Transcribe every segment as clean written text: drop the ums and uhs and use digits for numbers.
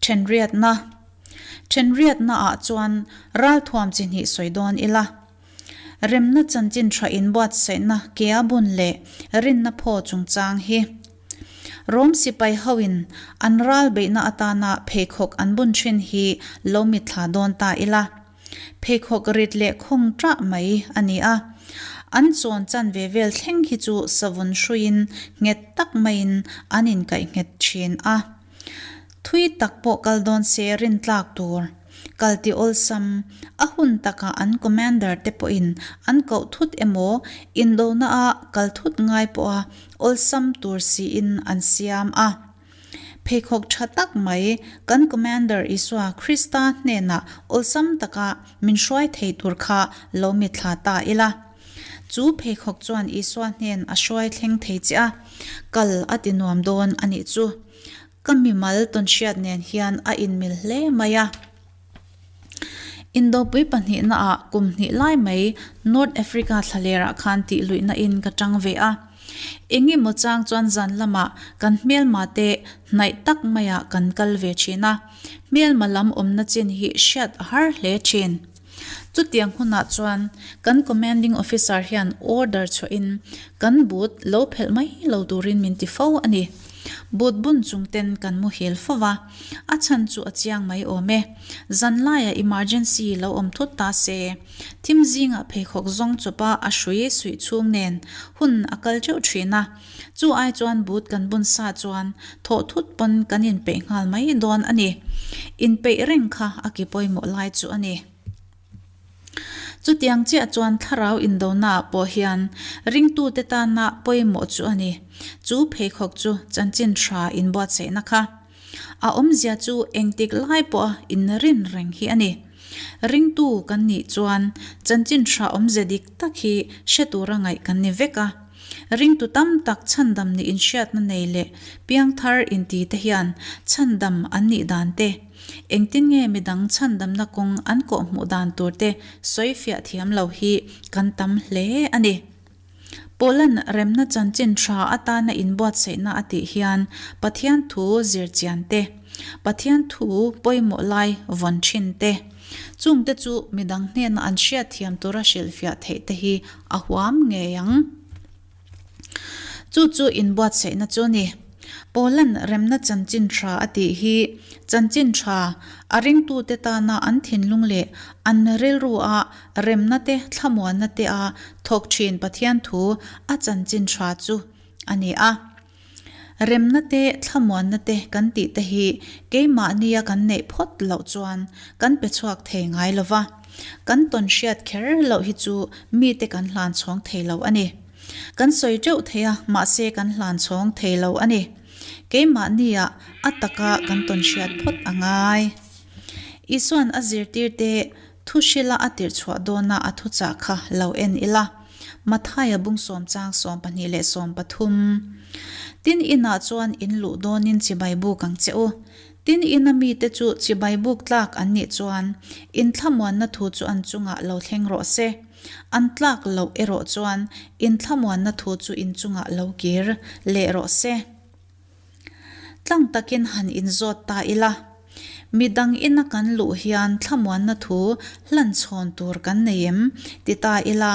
Thenriatna Thenriatna ah chuan ralthuam chi hnih sawi dawn ila. Remna chanchin tha inbuatsaihna kea bun leh rinna phaw chungchang hi Rom sipai hoin an ral beihna atana pheikhawk an bun thin hi lo mitthla dawn ta ila. Pheikhawk rit leh khawng ṭah mai a ni a. An chawn chan ve vel thleng hi chu savun hruiin nghet tak maiin an inkaih nghet thin a. Thui tak pawh kal dawn se rintlak tur. Kal ti awlsam, a hun takah an commander te pawhin an koh thut emaw indona a kal thut ngai pawha awlsam tur siin an siam a. Pheikhawk tha tak mai kan Commander Isua Krista hnenah awlsam taka min hruai thei tur kha lo mitthla ta ila. Chu pheikhawk chuan Isua hnen a hruai thleng thei che a, kal a ti nuam dawn a nih chu. Ka mimal tawnhriat nen hian a inmil hle mai a. Indopui pahnihnaah kum hnih lai mai North Africa thlalerah khan tih luihna in ka tang ve a. Engemaw chang chuan zan lamah kan hmelma te hnaih tak maiah kan kal ve thin a, hmelma lam awmna chin hi hriat a har hle thin. Chutiang hunah chuan kan commanding officer hian order chhuahin kan but lo phelh mai lo turin min ti fo a ni. But bun chung ten kan muhil fo va. A chhan chu a chiang mai awm e. Zan laiah emergency lo awm thut ta se. Thim zingah pheikhawk zawng chawpa a hrui suih chhung nen hun a kal teuh thin a. Chu ai chuan but kan bun sa chuan thawh thut pawn kan inpeih nghal mai dawn a ni. Inpeih reng kha a ki pawimawh lai chu a ni. Chutiang chiah chuan thlarau indonaah pawh hian ringtute tana pawimawh chu a ni. Chu pheikhawk chu chanchin tha inbuatsaihna kha a awmzia chu engtik lai pawha inrin reng hi a ni. Ringtu kan nih chuan chanchin tha awmzia dik tak hi hre tura ngaih kan ni vek a. Ringtu tam tak chhandam nih inhriatna nei leh piangthar inti te hian chhandam an nih dan te, Engtin nge midang chhandamna kawng an kawhhmuh dan tur te sawi fiah thiam lo hi kan tam hle a ni. Paula'n remna chanchin tha atana inbuatsaihna a tih hian Pathian thu zir chian te, Pathian thu pawimawh lai vawn thin te, chungte chu midang hnena an hriat thiam tura hrilhfiah theih te hi a huam ngei ang. Chu chu inbuatsaihna chu a ni. Paula'n remna chanchin tha a tih hi chanchin tha a ringtute tana an thinlung leh an rilrua remna te thlamuanna te a thawk thin Pathian thu a chanchin tha chu a ni a. Remna te thlamuanna te kan tih te hi keimahnia kan neih phawt loh chuan kan pe chhuak thei ngai lo va. Kan tawn hriat kher loh hi chu mite kan hlan chhawng thei lo a ni. Kan sawi teuh thei a, mahse kan hlan chhawng thei lo a ni. Keimahnia a taka kan tawn hriat phawt a ngai. Isua'n a zirtirte thu hrila a tirh chhuah dawna a thuchah kha lo en ila. Mathaia bung sawmchang 12 le 13. Tin inah chuan in luh dawnin chibai buk ang che u. Tin ina mite chu chibai buk tlak an nih chuan in thlamuanna thu chu an chungah lo thleng rawh se. An tlak loh erawh chuan in thlamuanna thu chu in chungah lo kir leh rawh se. Tlang takin han inzawt ta ila, midang ina kan luh hian thlamuanna thu hlan chhawn tur kan nei em? ti ta ila,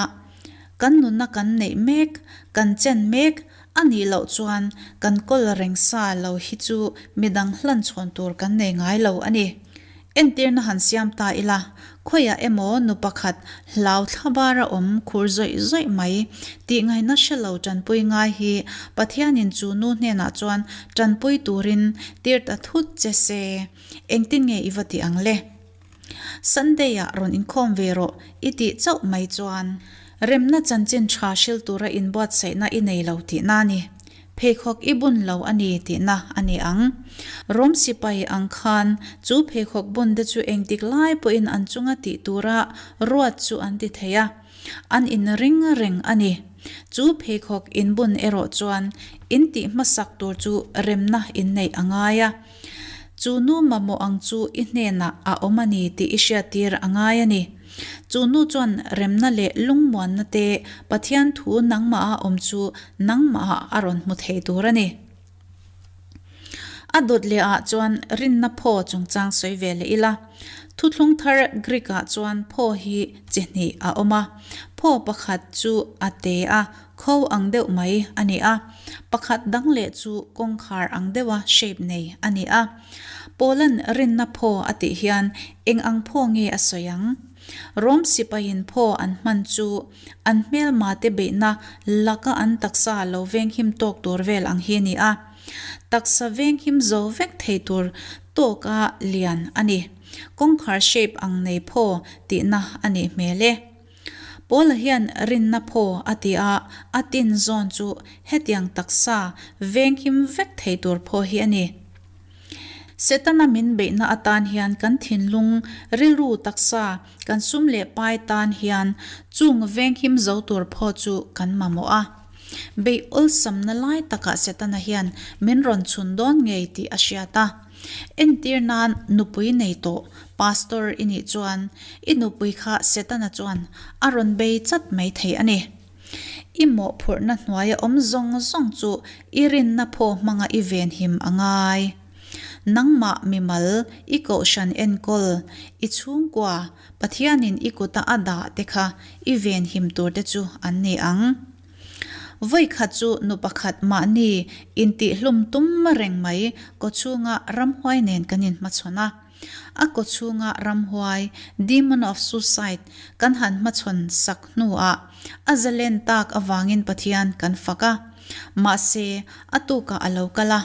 kan nunna kan neih mek, kan chen mek a nih loh chuan kan kawl reng sa lo hi chu midang hlan chhawn tur kan nei ngai lo a ni. Entirna han siam ta ila, khawiah emaw nu pakhat hlau thlabara awm khur zawih zawih mai tih ngaihna hre lo tanpui ngai hi Pathianin chu nu hnenah chuan tanpui turin tir ta thut che se, engtin nge i va ti ang le? Sunday-ah rawn inkhawm ve rawh i tih chauh mai chuan remna chanchin tha hril tura inbuatsaihna i nei lo tihna a ni. Pheikhawk i bun lo a ni tihna a ni ang. Rom sipai ang khan chu pheikhawk bun te chu engtik lai pawhin an chunga tih tura ruat chu an ti thei a, an inring reng a ni. Chu pheikhawk inbun erawh chuan in tih hmasak tur chu remna inneih a ngai a. Chu nu mamawh ang chu i hnenah a awm a ni tih i hriattir a ngai a ni. Chu nu chuan remna leh lungmuanna te Pathian thu nangmaha awm chu nangmahah a rawn hmu thei tur a ni. A dawt leh ah chuan rinna phaw chungchang sawi ve leh ila. Thuthlung thar Greek ah chuan phaw hi chi hnih a awm a. Phaw pakhat chu a te a, kho ang deuh mai a ni a. Pakhat dang leh chu kawngkhar ang deuha shape nei a ni a. Paula'n rinna phaw a tih hian eng ang phaw nge a sawi ang? Rom sipaiin phaw an hman chu an hmelmate beihna laka an taksa lo venghim tawk tur vel ang hi a ni a. Taksa venghim zo vek thei tur tawka lian a ni. Kawngkhar shape ang nei phaw tihna a nih hmel e. Paula hian rinna phaw a ti a, a tin zawn chu hetiang taksa venghim vek thei tur phaw hi a ni. Setana min beihna atan hian kan thinlung, rilru taksa, kan sum leh pai tan hian chung venghim zo tur phaw chu kan mamawh a. Beih awlsamna lai takah Setana hian min rawn chhun dawn ngei tih a hriat a. Entir nan nupui nei tawh Pastor i nih chuan i nupui kha Setana chuan a rawn bei chat mai thei a ni. I mawhphurhna hnuaia awm zawng zawng chu i rinna phaw hmanga i venhim a ngai. Nangmah mimal, i kohhran enkawl, i chhungkua, Pathianin i kuta a dah te kha i venhim tur te chu an ni ang. Vawi khat chu nu pakhat mahni intihhlum tum reng mai kawchhunga ramhuai nen kan inhmachhawn a. A kawchhunga ramhuai, demon of suicide, kan han hmachhawn sak hnuah a zalen tak avangin Pathian kan fak a. Mahse, a tukah a lo kal a.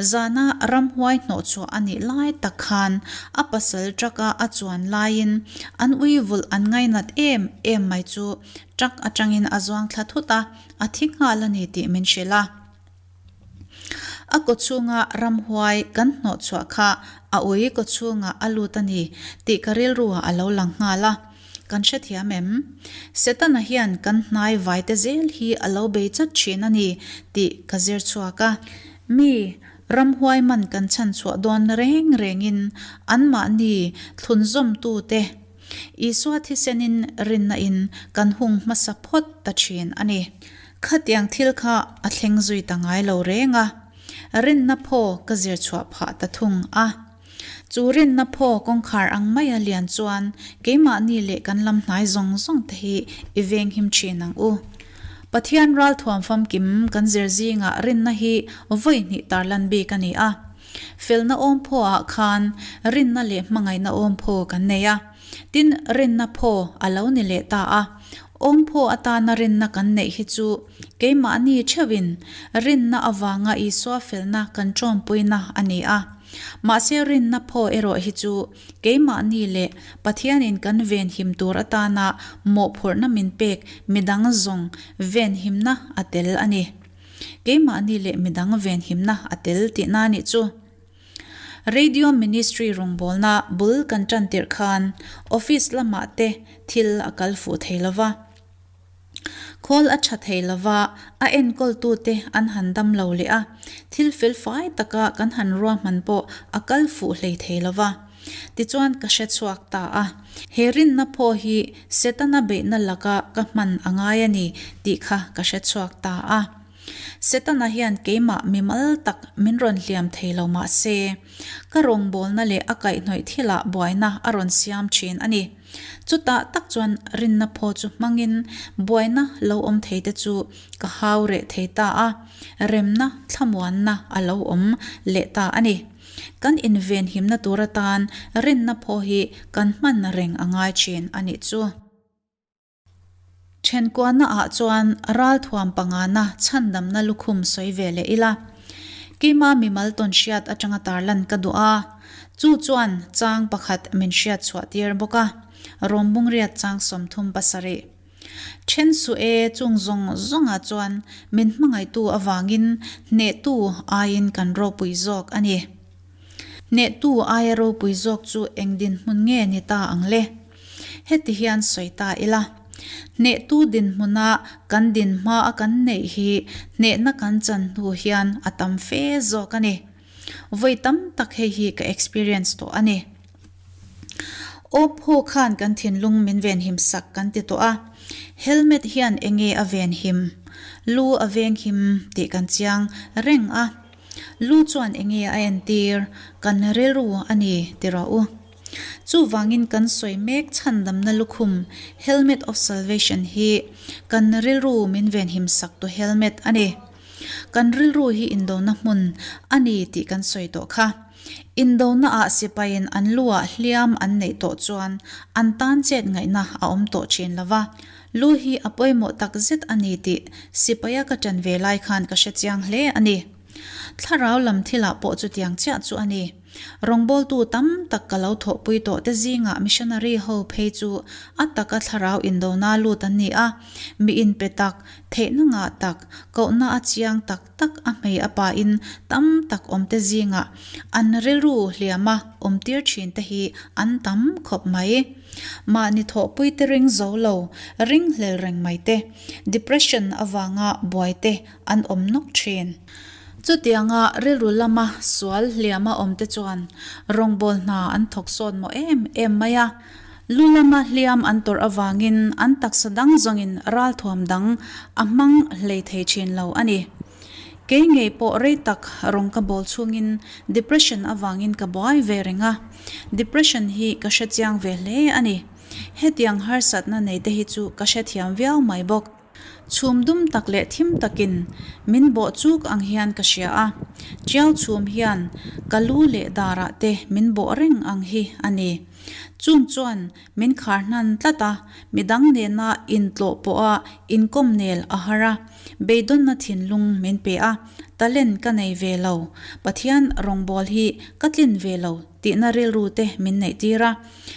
Zana ramhuai hnawhchhuah a nih lai tak khan a pasal truck-a a chuan laiin an ui vulh an ngainat em em mai chu truck atangin a zuang thla thut a, a thi nghal a ni tih min hrilh a. A kawchhunga ramhuai kan hnawhchhuah kha a ui kawchhungah a lut a ni tih ka rilruah a lo lang nghal a. Kan hrethiam em? Setana hian kan hnai vaite zel hi a lo bei chat thin a ni tih ka zir chhuak a. Mi, ramhuai man kan chhan chhuah dawn reng rengin anmahni thlunzawmtute Isua thisenin rinna in kan hung hmasa phawt ta thin a ni. Khatiang thil kha a thleng zui ta ngai lo reng a, rinna phaw ka zir chhuah phah ta thung a. Chu rinna phaw kawngkhar ang maia lian chuan keimahni leh kan lam hnai zawng zawng te hi i venghim thin ang u. Pathian ralthuam famkim kan zir zingah rinna hi vawi hnih tarlan bik a ni a. Felna awm phaw ah khan rinna leh hmangaihna awm phaw kan nei a. Tin, rinna phaw a lo ni leh ta a. Awm phaw atana rinna kan neih hi chu keimahni theuhin rinna avanga Isua felna kan tawmpuina a ni a. Mahse rinna phaw erawh hi chu keimahni leh Pathianin kan venhim tur atana mawhphurhna min pek midang zawng venhimna a tel a ni. Keimahni leh midang venhimna a tel tihna a nih chu. Radio Ministry rawngbawlna bul kan tan tirh khan office lamah te thil a kal fuh thei lo va. Khawl a tha thei lo va, a enkawltute an han dam lo leh a, thil felfai taka kan han ruahman pawh a kal fuh hlei thei lo va. Tichuan ka hre chhuak ta a, he rinna phaw hi Setana beihna laka ka hman a ngai a ni tih kha ka hre chhuak ta a. Setana hian keimah mimal tak min rawn hliam thei lo mah se, ka rawngbawlna leh a kaihhnawih thilah buaina a rawn siam thin a ni. Chutah tak chuan rinna phaw chu hmangin buaina lo awm thei te chu ka hau reh thei ta a, remna thlamuanna a lo awm leh ta a ni. Kan invenhimna tur atan rinna phaw hi kan hman reng a ngai thin a nih chu. Thenkuahna ah chuan ralthuam pangana chhandamna lukhum sawi ve leh ila. Keima mimal tawn hriat atanga tarlan ka duh a, chu chuan chang pakhat min hriat chhuah tir bawk a, Rawmbungriat chang 37. Then suh e chung zawng zawngah chuan min hmangaihtu avangin hnehtu aiin kan ropui zawk a ni. Hnehtu aia ropui zawk chu eng dinhmun nge ni ta ang le? Heti hian sawi ta ila, hnehtu dinhmuna kan din hma a kan neih hi hnehna kan chan hnu hian a tam fe zawk a ni. Vawi tam tak hei hi ka experience tawh a ni. Awp ho khan kan thinlung min venhim sak kan ti tawh a, helmet hian enge a venhim? Lu a venghim tih kan chiang reng a. Lu chuan enge a entir? Kan rilru a ni ti rawh u. Chuvangin kan sawi mek chhandamna lukhum, helmet of salvation, hi kan rilru min venhim sak tu helmet a ni. Kan rilru hi indona hmun a ni tih kan sawi tawh kha. Indonaah sipaiin an luah hliam an neih tawh chuan an tan chet ngaihna a awm tawh thin lo va. Lu hi a pawimawh tak zet a ni tih sipaia ka ṭan ve lai khan ka hre chiang hle a ni. Thlarau lam thilah pawh chutiang chiah chu a ni. Rawngbawltu tam tak ka lo thawhpui tawh te zingah missionary ho phei chu a taka thlarau indona lut an ni a, mi inpe tak, theihna ngah tak, kohna a chiang tak tak a hmei a pain tam tak awm te zingah an rilru hliama awm tir thin te hi an tam khawp mai. Mahni thawhpui te ring zo lo, ring hlel reng mai te, depression avanga buai te an awm nawk thin. Chutianga rilru lama sual hliama awm te chuan rawngbâwl hna an thawk sawt mawh em em mai a. Lu lama hliam an tawrh avangin an taksa dang zawngin ralthuam dang a hmang hlei thei thin lo a ni. Kei ngei pawh rei tak rawng ka bawl chhungin depression avangin ka buai ve reng a. Depression hi ka hrechiang ve hle a ni. Hetiang harsatna nei te hi chu ka hrethiam viau mai bawk. Chhum dum tak leh thim takin min bawh chuk ang hian ka hria a, tiau chhum hian ka lu leh darah te min bawh reng ang hi a ni. Chung chuan min khar hnan tlat a, midang nena intlawh pawha inkawm nel a har a, beidawnna thinlung min pe a, talent ka nei ve lo, Pathian rawngbâwl hi ka tlin ve lo tihna rilru te min neihtir a.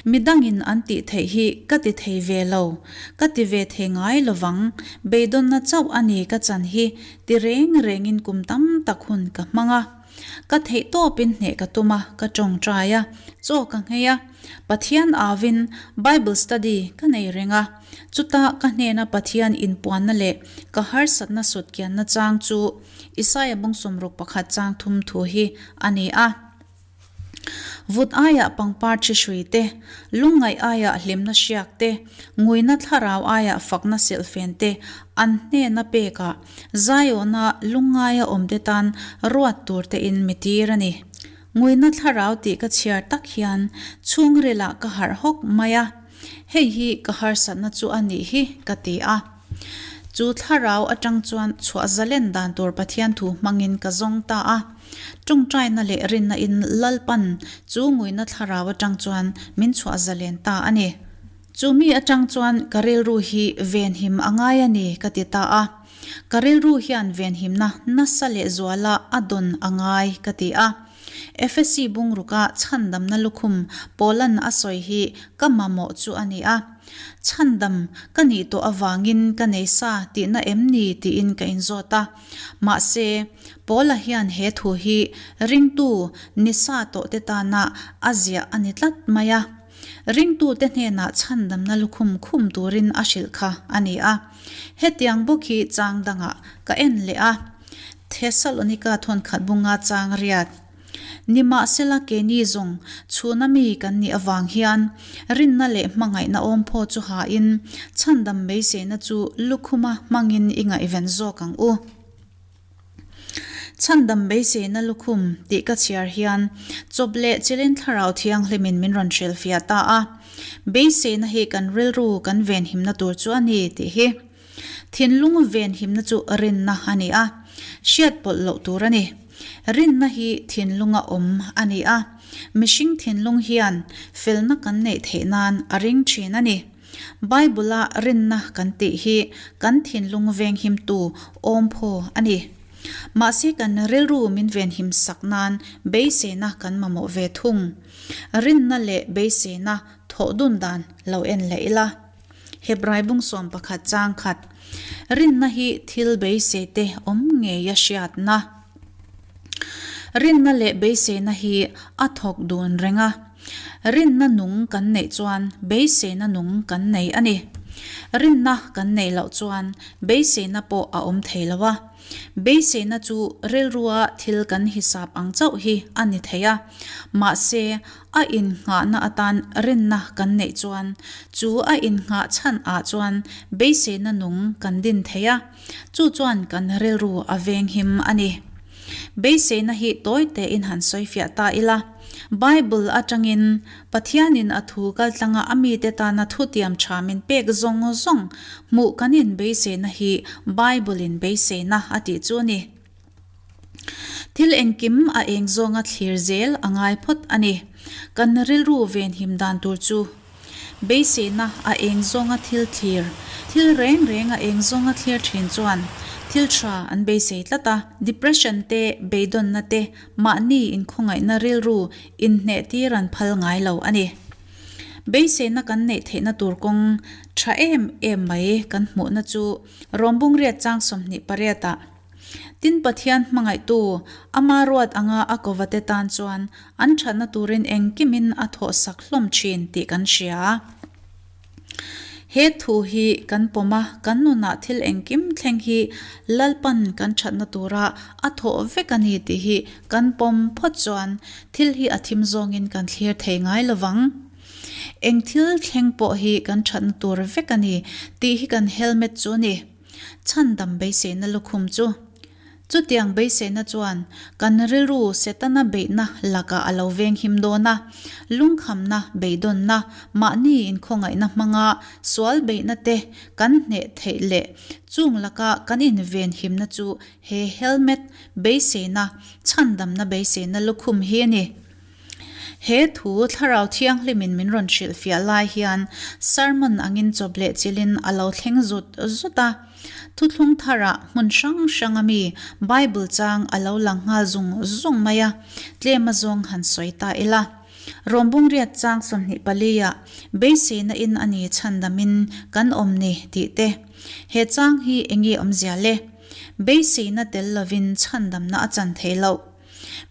Midangin an tih theih hi ka ti thei ve lo, ka ti ve thei ngai lovang, beidawnna chauh a ni ka chan hi ti reng rengin kum tam tak hun ka hmang a. Ka theih tawpin hneh ka tum a, ka tawngtai a, chaw ka nghei a, Pathian avin Bible study ka nei reng a, chuta ka hnena Pathian inpuanna leh ka harsatna sutkianna chang chu Isaia bawngsawmruk pakhat chang thum thu hi a ni a. Vut aiah pangpar thi hrui te, lungngaih aiah hlimna hriak te, nguina thlarau aiah fakna silhfen te an hnena pekah Zaiawna lungngaia awmte tan ruat tur tein mi tir a ni. Nguina thlarau tih ka chhiar tak hian chhungrilah ka harh hawk mai a, hei hi ka harsatna chu a nih hi ka ti a. Chu thlarau atang chuan chhuah zalen dan tur Pathian thu hmangin ka zawng ta a. Tawngtaina leh rinna in Lalpan chu nguina thlarau atang chuan min chhuah zalen ta a ni. Chu mi atang chuan ka rilru hi venhim a ngai a ni ka ti ta a. Ka rilru hian venhimna nasa leh zuala a dawn a ngai ka ti a. Efesi bungruka chhandamna lukhum Paulan a sawi hi ka mamawh chu a ni a. Chhandam ka nih tawh avangin ka nei sa tihna em ni tiin ka inzawt a. Mahse, Paula hian he thu hi ringtu ni sa tawhte tana a ziah a ni tlat mai a. Ringtute hnenah chhandamna lukhum khum turin a hrilh kha a ni a. Hetiang bawk hi chang dangah ka en leh a. Thesalonika thawnkhat bunga chang riat. Nimahsela keini zawng chhuna mi kan nih avang hian rinna leh hmangaihna awm phaw chu hain chhandam beiseina chu lukhuma hmangin i ngaihven zawk ang u. Chhandam beiseina lukhum tih ka chhiar hian chawp leh chilin Thlarau Thianghlimin min rawn hrilhfiah ta a. Beiseina hi kan rilru kan venhimna tur chu a ni tih hi. Thinlung venhimna chu rinna a ni a, hriat pawlh loh tur a ni. Rinna hi thinlunga awm a ni a, mihring thinlung hian felna kan neih theih nan a ring thin a ni. Bible-a rinna kan tih hi kan thinlung venghimtu awmphaw a ni. Mahse kan rilru min venhim sak nan beiseina kan mamawh ve thung. Rinna leh beiseina thawh dun dan lo en leh ila. Hebrai bung 11 chang khat, Rinna hi thil beisei te awm ngei a hriatna. Rinna leh beiseina hi a thawk dun reng a. Rinna nung kan neih chuan beiseina nung kan nei a ni. Rinna kan neih loh chuan beiseina pawh a awm thei lo a. Beiseina chu rilrua thil kan hisap ang chauh hi a ni thei a. Mahse, A innghahna atan rinna kan neih chuan chu a innghah chhan ah chuan beiseina nung kan din thei a, chu chuan kan rilru a venghim a ni. Beiseina hi tawi tein han sawifiah ta ila. Bible atangin Pathianin a thu kaltlanga a mite tana thutiam tha min pek zawng zawng hmuh kan inbeiseina hi Bible-in beiseina a tih chu a ni. Thil engkim a eng zawnga thlir zel a ngai phawt a ni. Kan rilru venhim dan tur chu beiseina a eng zawnga thil thlir, thil reng reng a eng zawnga thlir thin chuan thil tha an beisei tlat a. Depression te, beidawnna te, mahni inkhawngaihna rilru inhnehtir an phal ngai lo a ni. Beiseina kan neih theihna tur kawng tha em em mai kan hmuhna chu Rawmbung riat chang 28 ah Tin Pathian hmangaihtu, ama ruat anga a kovate tan chuan an thatna turin engkimin a thawhsak hlawm thin tih kan hria. He thu hi kan pawm a, kan nunah thil engkim thleng hi Lalpan kan thatna tura a thawh vek a ni tih hi kan pawm phawt chuan thil hi a thim zawngin kan thlir thei ngai lovang. Eng thil thleng pawh hi kan thatna tur vek a ni tih hi kan helmet chu a ni. Chhandam beiseina lukhum chu. Chutiang beiseina chuan kan rilru Setana beihna lakah a lo venghim dawn a, lungkhamna, beidawnna, mahni inkhawngaihna hmanga sual beihna te kan hneh theih leh chung laka kan invenhimna chu he helmet beiseina, chhandamna beiseina lukhum hi a ni. He thu Thlarau Thianghlimin min rawn hrilhfiah lai hian sermon angin chawp leh chilhin a lo thleng zut zut a. Thuthlung tharah hmun hrang hranga mi Bible chang a lo lang nghal zung zung mai a, tlem a zawng han sawi ta ila. Rawmbung riat chang 24 ah beiseina in a ni chhandamin kan awm ni tih te. He chang hi enge awmzia le? Beiseina tel lovin chhandamna a chan theih loh.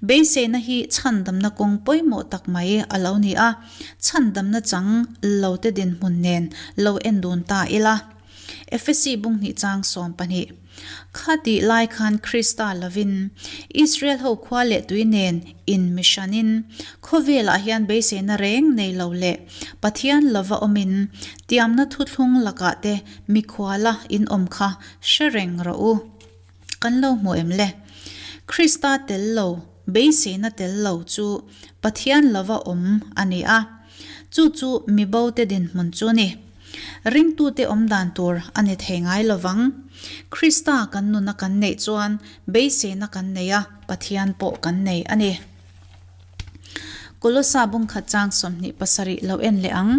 Beiseina hi chhandamna kawng pawimawh tak mai a lo ni a, chhandamna chang lo te dinhmun nen lo en dun ta ila. Efesi bunghnih chang 12. Kha tih lai khan Krista lovin Israel ho khua leh tui nen in mihranin khawvelah hian beiseina reng nei lo leh Pathian lova awmin tiamna thuthlung lakah te mikhuala in awm kha hre reng rawh u. Kan lo hmu em le? Krista tel lo, beiseina tel lo chu Pathian lova awm a ni a. Chu chu mibote dinhmun chu a ni. Ringtute awm dan tur a ni thei ngai lovang. Krista kan nuna kan neih chuan beiseina kan nei a, Pathian pawh kan nei a ni. Kolosa bungkhat chang 27 lo en leh ang.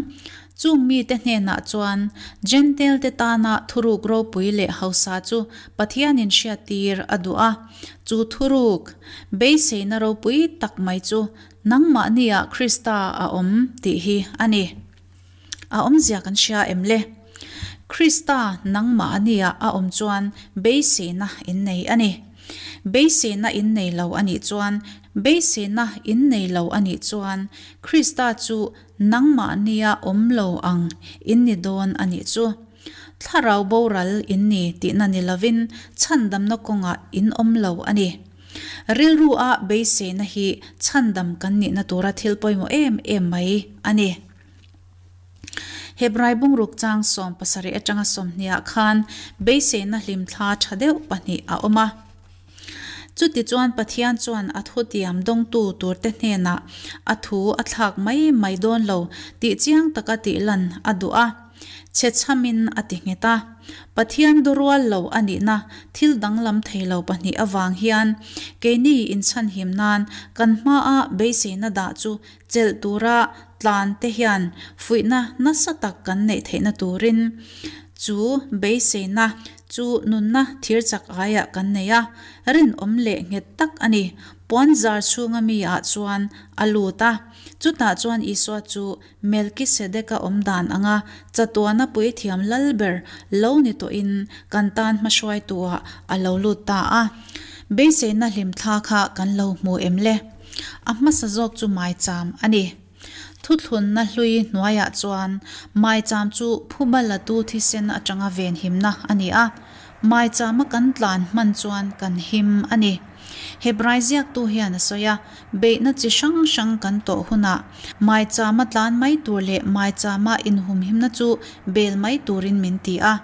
Chung mite hnenah chuan Jentail-te tana thuruk ropui leh hausa chu Pathianin hriattir a duh a. Chu thuruk, beiseina ropui tak mai chu nangmahniah Krista a awm tih hi a ni. A awmzia kan hria em le? Krista nangmahniah a awm chuan beiseina in nei a ni. Beiseina in nei lo a nih chuan, beiseina in nei lo a nih chuan Krista chu nangmahnia awm lo ang in ni dawn a nih chu. Thlarau boral in ni tihna ni lovin chhandamna kawngah in awm lo a ni. Rilru a beiseina hi chhandam kan nihna tura thil pawimawh em em mai a ni. Hebrai bungruk chang 70 atanga 20 ah khan beiseina hlimthla tha deuh pahnih a awm a. Chutichuan Pathian chuan a thutiam dawngtu turte hnenah a thu a thlak mai mai dawn lo tih chiang taka tih lan a duh a, chhechhamin a ti nghet a. Pathian durual lo a nihna thil danglam thei lo pahnih avang hian keini inchhanhim nan kan hmaa beiseina dah chu chelh tura tlan te hian fuihna nasa tak kan neih theihna turin chu beiseina chu nunna thir chak aiah kan nei a, rinawm leh nghet tak a ni. Puan zar chhunga mi ah chuan a lut a, chutah chuan Isua chu Melkisedeka awm dan anga chatuana puithiam lal ber lo ni tawhin kan tan hmahruaitu ah a lo lut ta a. Beiseina hlimthla kha kan lo hmu em le? A hmasa zawk chu maicham a ni. Thuthlunna hlui hnuaiah chuan maicham chu phuba latu thisen atanga venhimna a ni a, maichama kan tlan hman chuan kan him a ni. Hebrai ziaktu hian a sawi a, beihna chi hrang hrang kan tawh hunah maichama tlan mai tur leh maichama inhumhimna chu bel mai turin min ti a.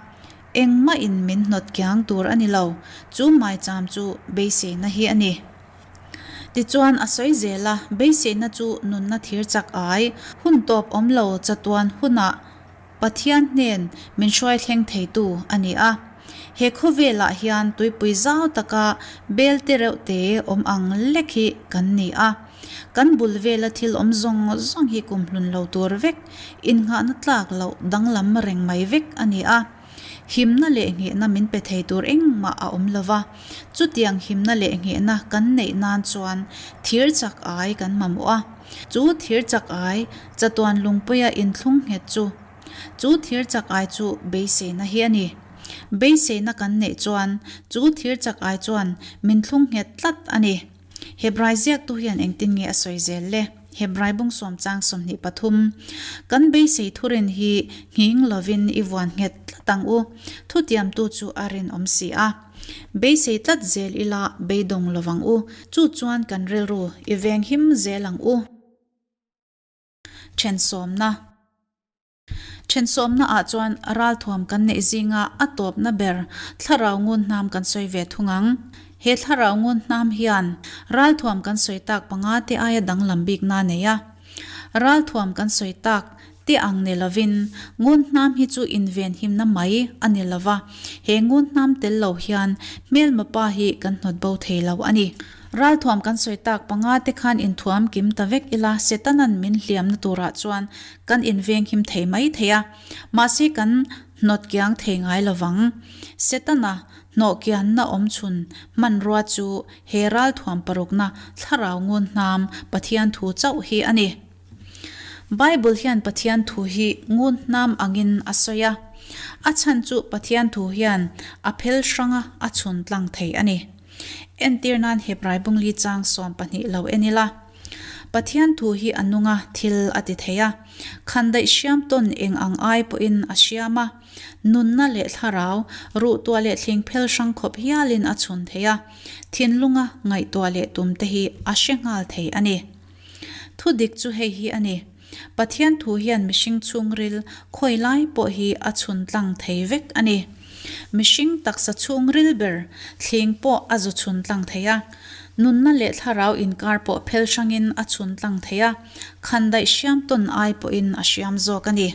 Engmahin min hnawt kiang tur a ni lo, chu maicham chu beiseina hi a ni. Tichuan a sawi zel a, beiseina chu nunna thir chak ai, hun tawp awm lo chatuan hunah Pathian hnen min hruai thleng theitu a ni a. He khawvelah hian tuipui zau taka bel te reuh te awm ang lek hi kan ni a. Kan bul vela thil awm zawng zawng hi kumhlun lo tur vek, innghahna tlak loh danglam reng mai vek a ni a. Himna leh nghehna min pe thei tur engmah a awm lo va, chutiang himna leh nghehna kan neih nan chuan thir chak ai kan mamawh a. Chu thir chak ai chatuan lungpuia inthlung nghet chu, chu thir chak ai chu beiseina hi a ni. Beiseina kan neih chuan chu thir chak ai chuan min thlung nghet tlat a ni. Hebrai ziaktu hian engtin nge a sawi zel le? Hebrai bung sawm chang 23 Kan beisei thurin hi nghing lovin i vuan nghet tlat ang u. Thutiamtu chu a rinawm si a. Beisei tlat zel ila beidawng lovang u. Chu chuan kan rilru i venghim zel ang u. Thensawmna. Thensawmna ah chuan ralthuam kan neih zinga a tawpna ber thlarau ngun hnam kan sawi ve thung ang. He thlarau ngun hnam hian ralthuam kan sawi tak panga te aia danglam bikna a nei a. Ralthuam kan sawi tak te ang ni lovin ngun hnam hi chu invenhimna mai a ni lova, he ngun hnam tel lo hian hmelma pa hi kan hnawt bo thei lo a ni. Ralthuam kan sawi tak panga te khan inthuam kim ta vek ila Setanan min hliamna turah chuan Kan invenghim thei mai thei a, mahse kan hnawt kiang thei ngai lo vang. Setana hnawh kianna awm chhun hmanrua chu he ralthuam parukna thlarau ngun hnam Pathian thu chauh hi a ni. Bible hian Pathian thu hi ngun hnam angin a sawi a, a chhan chu Pathian thu hian a phel hranga a chhun tlang thei a ni. Entir nan Hebrai bungli chang 12 lo en ila. Pathian thu hi a nung a, thil a ti thei a. Khandaih hriam tawn eng ang ai pawhin a hriam a. Nunna leh thlarau, ruhtuah leh thlingphel hrang khawp hialin a chhun thei a. Thinlunga ngaihtuah leh tum te hi a hre nghal thei a ni. Thu dik chu hei hi a ni. Pathian thu hian mihring chhungril khawi lai pawh hi a chhun tlang thei vek a ni. Mihring taksa chhungril ber thling pawh a zu chhun tlang thei a. Nunna leh thlarau inkar pawh phel hrangin a chhun tlang thei a, khandaih hriam tawn ai pawhin a hriam zawk a ni.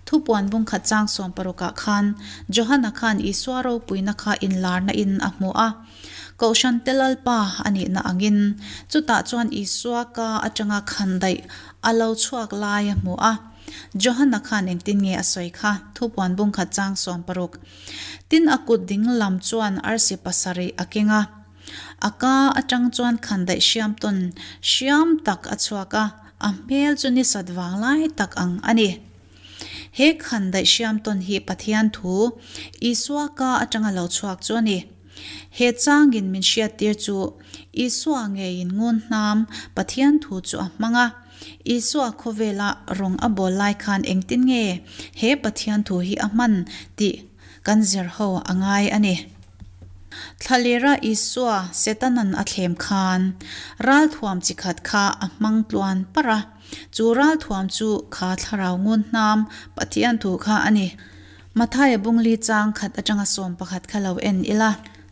Thupuan bungkhat chang sawmparukah khan Johana khan Isua ropuina kha inlarna in a hmu a. Kohhran te Lalpa a nihna angin chutah chuan Isua ka atanga khandaih a lo chhuak lai a hmu a. Johana khan engtin nge a sawi kha? Thupuan bungkhat chang 16. Tin a kut ding lam chuan arsi pasarih a keng a. A ka atang chuan khandaih hriam tawn hriam tak a chhuak a, a hmel chu ni sat vang lai tak ang a ni. He khandaih hriam tawn hi Pathian thu, Isua ka atanga lo chhuak chu a ni. He changin min hriattir chu Isua ngeiin ngun hnam Pathian thu chu a hmang a. Isua khawvela rawng a bawl lai khan engtin nge he Pathian thu hi a hman tih kan zir ho a ngai a ni. Thlalera Isua Setanan a thlem khan ralthuam chi khat kha a hmang tluan parh a. Chu ralthuam chu kha thlarau ngun hnam Pathian thu kha a ni. Mathaia bungli chang khat atanga 11 kha lo en ila.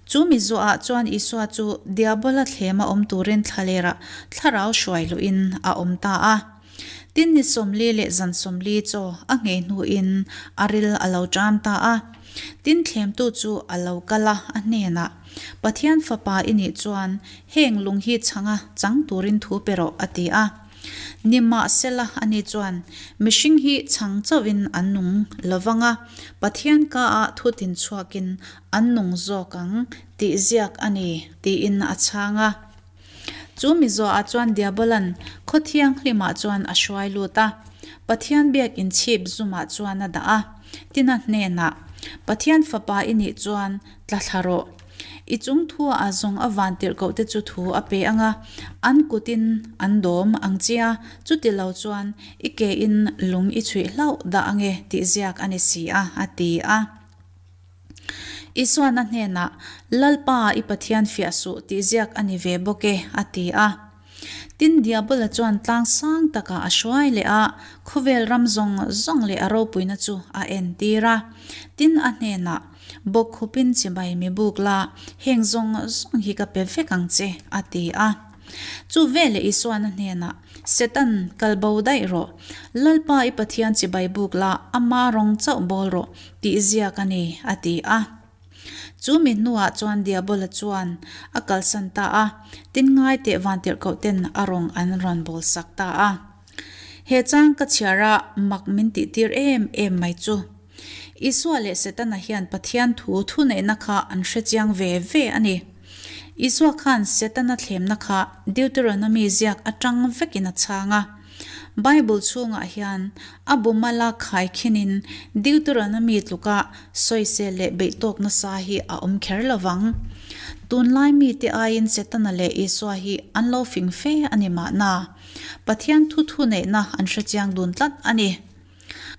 Chu mi zuahah chuan Isua chu Diabola thlema awm turin thlalerah thlarau hruai luhin a awm ta a. Tin ni 40 leh zan 40 chaw a nghei hnuin a ril a lo ṭam ta a. Tin thlemtu chu a lo kal a, a hnenah, Pathian Fapa i nih chuan heng lung hi chhanga chang turin thu pe rawh, a ti a. Nimahsela, ani chuan, Mihring hi chhang chauhin an nung lo vang a, Pathian ka-ah thu tin chhuakin an nung zawk ang tih ziak a ni, tiin a chhang a. Chu mizuaah chuan Diabolan khaw thianghlimah chuan a hruai lut a, Pathian biak inchhip zumah chuan a dah a. Tina hnenah, Pathian fapa i nih chuan tla thla rawh. I chung thuaah zawng a van tirhkoh te chu thu a pe ang a, an kutin an dawm ang che a, chuti lo chuan i kein lung i chhuih hlauh dah ang e tih ziak a ni si a, a ti a. Isuan a hnenah, Lalpa, i Pathian fiah suh tih ziak a ni ve bawk e, a ti a. Tin, Diabola chuan tlang sang takah a hruai leh a, khawvel ram zawng zawng leh a ropuina chu a entir a. Tin, a hnenah, Bawkkhupin chibai mi buk la, heng zawng zawng hi ka pe vek ang che, a ti a. Chu veleh Isuan a hnenah, Setan, kal bo daih rawh. Lalpa i Pathian chibai buk la, ama rawng chauh bawl rawh, tih ziak a ni, a ti a. Chu mi hnuah chuan Diabola chuan a kalsan ta a, tin ngai teh vantirhkoh ten a rawng an rawn bawl sak ta a. He chang ka chhiar a mak min tihtir em em mai chu. Isua leh Setana hian Pathian thu thuneihna kha an hrechiang ve ve a ni. Isua khan Setana thlemna kha Deuteronomy ziak atang vekin a chhang a. Bible chhungah hian a bumala khaikhinin Deuteronomy tluka sawisel leh beihtawk nasa hi a awm kher lo vang. Tunlai mite aiin Setana leh Isua hi an lo fing fe a ni mahna, Pathian thu thuneihna an hrechiang dun tlat a ni.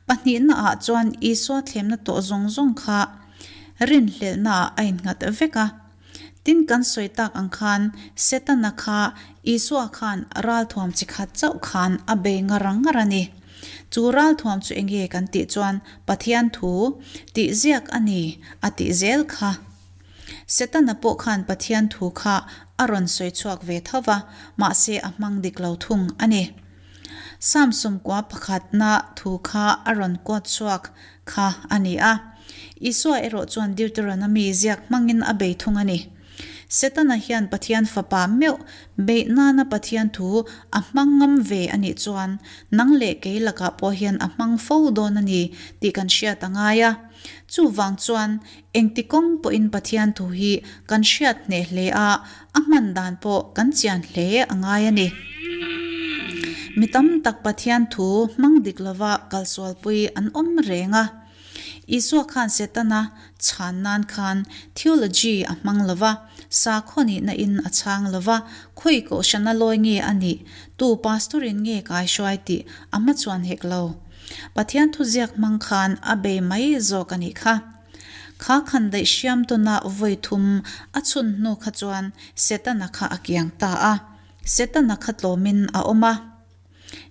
Pahnihnaah chuan Isua thlemna tawh zawng zawng kha rinhlelhnaah a innghat vek a. Tin kan sawi tak ang khan Setana kha Isua khan ralthuam chi khat chauh khan a bei ngar ngar a ni. Chu ralthuam chu enge kan tih chuan Pathian thu tih ziak a ni a tih zel kha. Setana pawh khan Pathian thu kha a rawn sawi chhuak ve tho va, mahse a hmang dik lo thung a ni. Psalm sawmkua pakhatna thu kha a rawn quote chhuak kha a ni a. Isua erawh chuan Deuteronomy ziak hmangin a bei thung a ni. Setana hian Pathian Fapa meuh beih nana Pathian thu a hmang ngam ve a nih chuan nang leh kei lakah pawh hian a hmang fo dawn a ni tih kan hriat a ngai a. Chuvang chuan engti kawng pawhin Pathian thu hi kan hriat hneh hle a, A hman dan pawh kan chian hle a ngai a ni. Mi tam tak Pathian thu hmang dik lova kalsualpui an awm reng a. Isua khan Setana chhan nan khan theology a hmang lova, sakhaw nihna in a chhang lova, khawi kohhrana lawi nge a nih, tu pastor in nge kaihruai tih a hmachhuan hek lo. Pathian thuziak hmang khan a bei mai zawk a nih kha. Kha khan daih hriam tuna vawi thum a chhun hnu kha chuan Setana kha a kiang ta a, Setana kha tlawmin a awm a.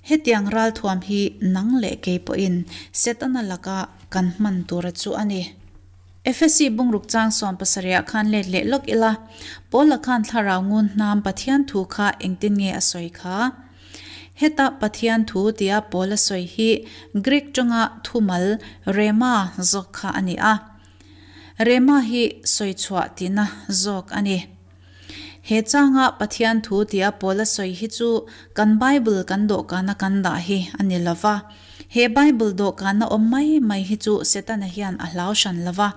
Hetiang ralthuam hi nang leh kei pawhin Setana laka kan hman tura chu a ni. Efesi bungruk chang 70 ah khan let leh lawk ila, Paula khan thlarau ngun hnam Pathian thu kha engtin nge a sawi kha? Heta Pathian thu tia Paula sawi hi Greek tawnga thumal rhema zawk kha a ni a. Rhema hi sawi chhuah tihna zawk a ni. He changa Pathian thu tia Paula sawi hi chu kan Bible kan dawhkana kan dah hi a ni lo va. He Bible dawhkana awm mai mai hi chu Setana hian a hlau hran lo va.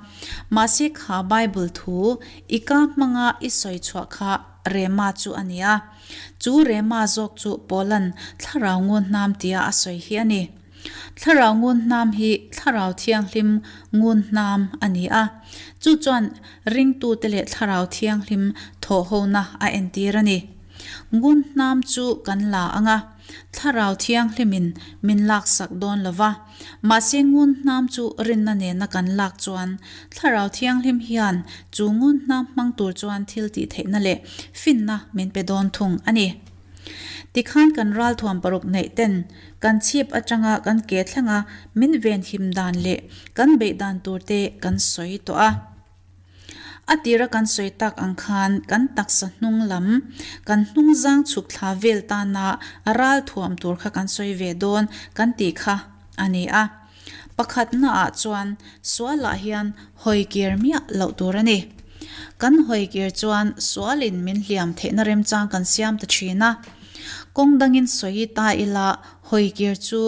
Mahse kha Bible thu i ka hmanga i sawi chhuah kha rhema chu a ni a. Chu Rema zawk chu Paula'n Thlarau ngun hnam tia a sawi hi a ni. Thlarau ngun hnam hi Thlarau Thianghlim ngun hnam a ni a, chu chuan ringtute leh Thlarau Thianghlim thawhhona a entir a ni. Ngun hnam chu kan la ang a, Thlarau Thianghlimin min laksak dawn lo va, Mahse ngun hnam chu rinna nena kan lak chuan Thlarau Thianghlim hian chu ngun hnam hmang tur chuan thil tih theihna leh finna min pe dawn thung a ni. Tikhan kan ralthuam paruk neih ten kan chhip atanga kan ke thlenga min venhim dan leh kan beih dan tur te kan sawi tawh a. A tira kan sawi tak ang khan kan taksa hnung lam, kan hnungzang chhuk thla vel tana ral thuam tur kha kan sawi ve dawn kan tih kha a ni a. Pakhatnaah chuan sualah hian hawikir miah loh tur a ni. Kan hawikir chuan sualin min hliam theihna remchang kan siam ta thin a. Kawng dangin sawi ta ila hawikir chu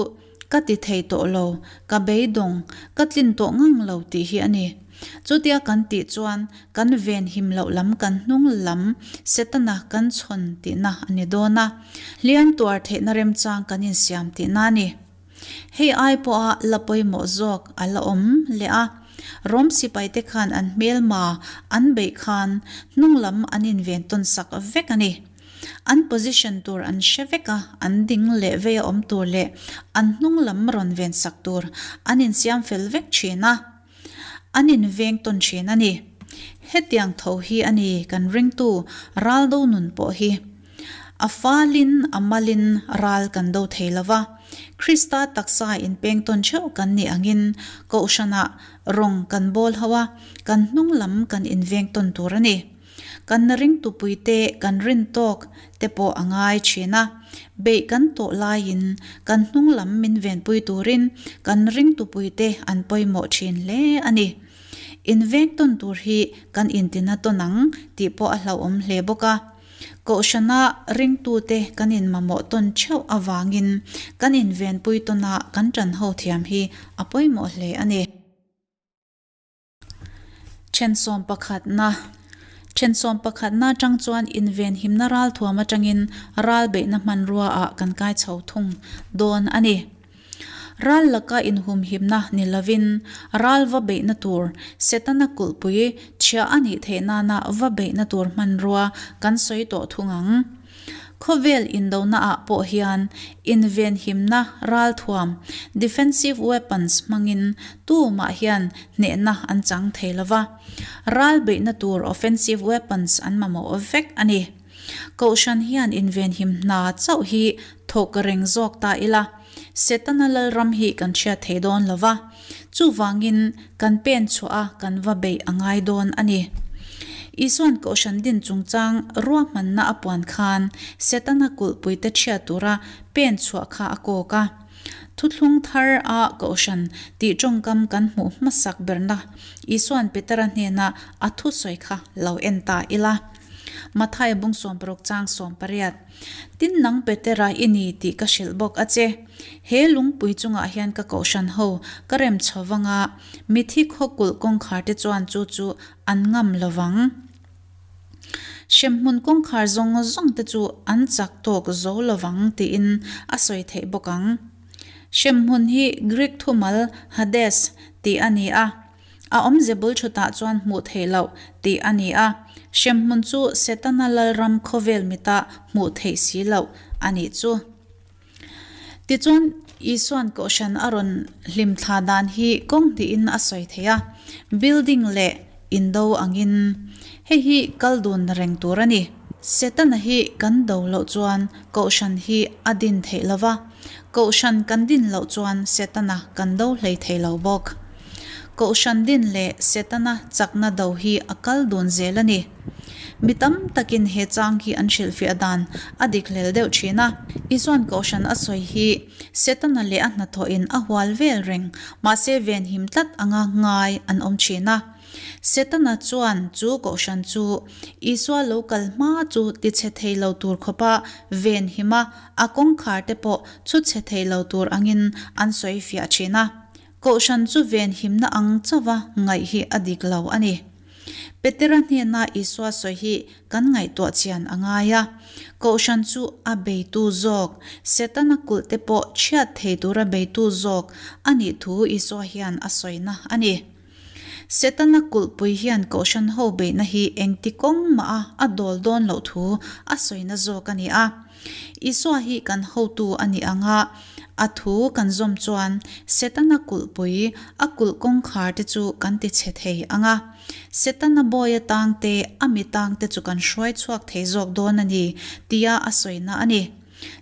Ka ti thei tawh lo, ka beidawng, ka tlin tawh ngang lo tih hi a ni. Chutia kan tih chuan kan ven him loh lam kan hnung lam Setana kan chhawn tihna a ni dawn a, hliam tuar theihna remchang kan insiam tihna a ni. Hei ai pawha la pawimawh zawk a la awm leh a, Rom sipaite khan an hmelma an beih khan hnung lam an inven tawn sak vek a ni. An position tur an hre vek a, an ding leh vei a awm tur leh an hnung lam rawn ven sak tur an insiam fel vek thin a, an inveng tawn thin a ni. Hetiang tho hi a ni kan ringtu Raldo nun pawh hi. A falin a malin ral kan do thei lo va. Krista taksa inpeng tawn theuh kan nih angin Kohhranah rawng kan bawl ho a, kan hnung lam kan inveng tawn tur a ni. Kan ringtupuite kan rin tawk te pawh a ngai thin a, beih kan tawh laiin kan hnung lam min venpui turin kan ringtupuite an pawimawh thin hle a ni. Inveng tawn tur hi kan intina tawn ang tih pawh a hlauhawm hle bawk a. Kohhrana ringtute kan inmamawh tawn theuh avangin kan invenpui tawnah kan ṭan ho thiam hi a pawimawh hle a ni. Ṭhensawm pakhatna Ṭhensawm pakhatna aṭang chuan invenhimna ralthuam aṭangin ral beihna hmanrua ah kan kai chho thung dawn a ni. Ral laka inhumhimna ni lovin ral va beihna tur Setana kulhpui chhia a nih theih nana va beihna tur hmanrua kan sawi tawh thung ang. Khawvel indona ah pawh hian invenhimna ralthuam, defensive weapons, hmangin tumah hian hnehna an chang thei lo va. Ral beihna tur offensive weapons an mamawh vek a ni. Kohhran hian invenhim hna chauh hi thawk reng zawk ta ila, Setana lalram hi kan hriat thei dawn lo va. Chuvangin kan pen chhuah a kan va beih a ngai dawn a ni. Isuan Kohhran din chungchang ruahmanna a puan khan Setana kulhpuite chhiat tura pen chhuah kha a kawk a. Thuthlung thar a Kohhran tih tawngkam kan hmuh hmasak berna Isuan Petera hnena a thusawi kha lo en ta ila. Mathaia bung 60 chang 18. Tin nang Petera i ni tih ka hrilh bawk a che. He lungpui chungah hian ka kohhran ho ka rem chho vang a, mithi khaw kulh kawngkhar te chuan chu chu an ngam lo vang. Hremhmun kawngkhar zawng zawng te chu an chak tawk zo lo vang tiin a sawi theih bawk ang. Hremhmun hi Greek thumal Hades tih a ni a. A awmze bul thutah chuan hmuh theih loh tih a ni a, hremhmun chu Setana lalram khawvel mitah hmuh theih si loh a nih chu. Tichuan, Isuan kohhran a rawn hlimthla dan hi kawng hnihin a sawi thei a, building leh indo angin. Hei hi kal dun reng tur a ni. Setana hi kan do loh chuan kohhran hi a din theih lo va, kohhran kan din loh chuan Setana kan do hlei thei lo bawk. Kohhran din leh Setana chakna do hi a kal dun zel a ni. Mi tam takin he chang hi an hrilhfiah dan a dik hlel deuh thin a. Isuan kohhran a sawi hi Setana leh a hnathawhin a hual vel reng, mahse venhim tlat anga ngai an awm thin a. Setana chuan chu kohhran chu Isua lo kal hma chu tichhe thei lo tur khawpa venhim a, a kawngkhar te pawh chhutchhe thei lo tur angin an sawi fiah thin a. Kohhran chu venhimna ang chauha ngaih hi a dik lo a ni. Petera hnena Isua sawi hi kan ngaihtuah chian a ngai a. Kohhran chu a beitu zawk, Setana kulh te pawh chhiat thei tura beitu zawk a nih thu Isua hian a sawina a ni. Setana kulhpui hian kohhran ho beihna hi engti kawng mah a a dawl dawn loh thu a sawina zawk a ni a. Isua hi kan hotu a nih ang a, a thu kan zawm chuan Setana kulhpui, a kulh kawngkhar te chu kan ti chhe thei ang a. Setana bawi atang te, a mi tang te chu kan hruai chhuak thei zawk dawn a ni, tia a sawina a ni.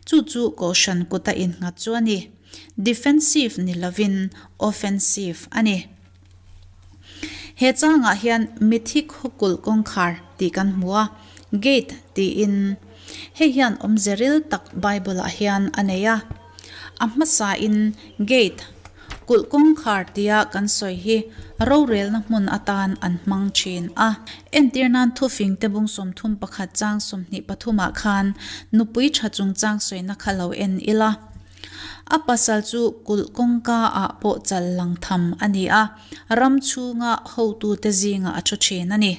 Chu chu Kohhran kuta innghat chu a ni. Defensive ni lovin offensive a ni. He changah hian mithi khawkulh kawngkhar tih kan hmu a, gate tiin. Hei hian awmze ril tak Bible-ah hian a nei a. A hmasain gate, kulh kawngkhar tia kan sawi hi rorelna hmun atan an hmang thin a. Entir nan thufingte bung 31 chang 23 ah khan nupui tha chungchang sawina kha lo en ila. A pasal chu kulh kawngka ah pawh chal lang tham a ni a, ram chhunga hotute zingah a thu thin a ni.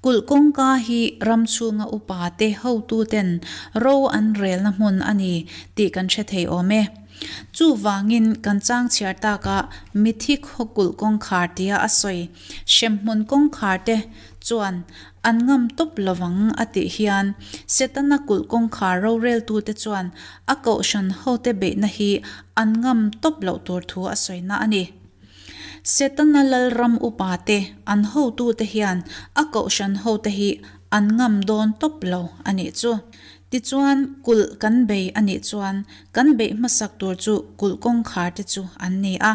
Kulh kawngka hi ram chhunga upa te hotuten ro an relna hmun a ni tih kan hre thei awm e. Chuvangin kan chang chhiar taka mithi khaw kulh kawngkhar tia a sawi hremhmun kawngkhar te chuan An ngam tawp lovang a tih hian Setana kulh kawngkhar roreltute chuan a kohhran hote beihna hi an ngam tawp loh tur thu a sawina a ni. Setana lalram upate an hotute hian a kohhran hote hi an ngam dawn tawp lo a nih chu. Tichuan, kulh kan bei a nih chuan kan beih hmasak tur chu kulh kawngkhar te chu an ni a.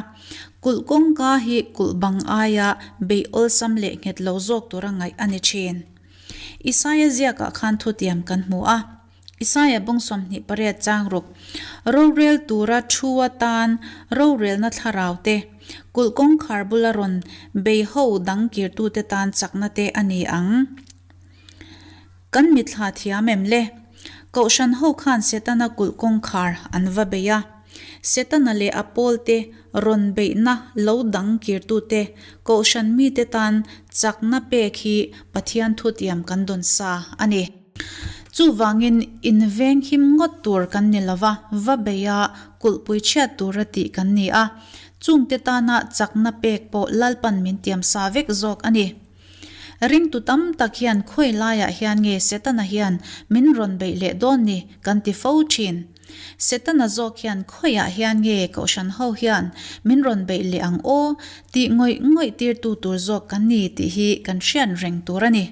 Kulh kawngka hi kulh bang aia beih awlsam leh nghet lo zawk tura ngaih a ni thin. Isaia ziakah khan thutiam kan hmu a. Isaia bung 28 chang ruk, Rorel tura thu atan rorelna thlarau te, kulh kawngkhar bula rawn bei ho dang kirtute tan chakna te a ni ang. Kan mithla thiam em le? Kohhran ho khan Setana kulh kawngkhar an va bei a. Setana leh a pawlte rawn beihna lo dang kirtute kohhran mite tan chakna pek hi Pathian thutiam kan dawn sa a ni. Chuvangin inveng him ngawt tur kan ni lova, va beia kulhpui chhiat tura tih kan ni a. Chungte tana chakna pek pawh Lalpan min tiam sa vek zawk a ni. Ringtu tam tak hian khawi laiah hian nge Setana hian min rawn beih leh dawn ni kan ti fo thin. Setana zawk hian khawiah hian nge Kohhran ho hian min rawn beih leh ang aw tih ngawih ngawih tirtu tur zawk kan ni tih hi kan hriat reng tur a ni.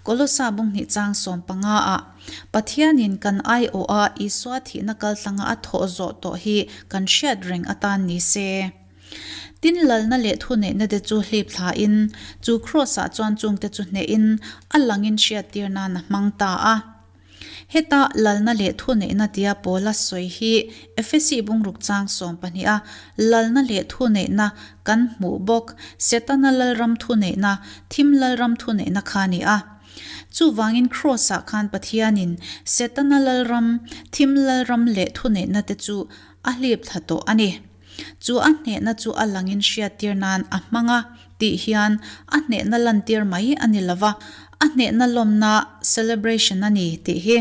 Kolosa bunghnih chang 15 ah Pathianin kan aiawha Isua thihna kaltlanga a thawh zawh tawh hi kan hriat reng atan ni se. Tin, lalna leh thuneihna te chu hlip thlain, chu Kraws-ah chuan chungte chu hnehin a langin hriattir nan a hmang ta a. Heta lalna leh thuneihna tia Paula sawi hi Efesi bungruk chang 12 a lalna leh thuneihna kan hmuh bawk, Setana lalram thuneihna, thim lalram thuneihna kha a ni a. Chuvangin Kraws-ah khan Pathianin Setana lalram, thim lalram leh thuneihna te chu a hlip thla tawh a ni. Chu a hnehna chu a langin hriattir nan a hmang a tih hian a hnehna lantir mai a ni lova, a hnehna lawmna, celebration, a ni tih hi.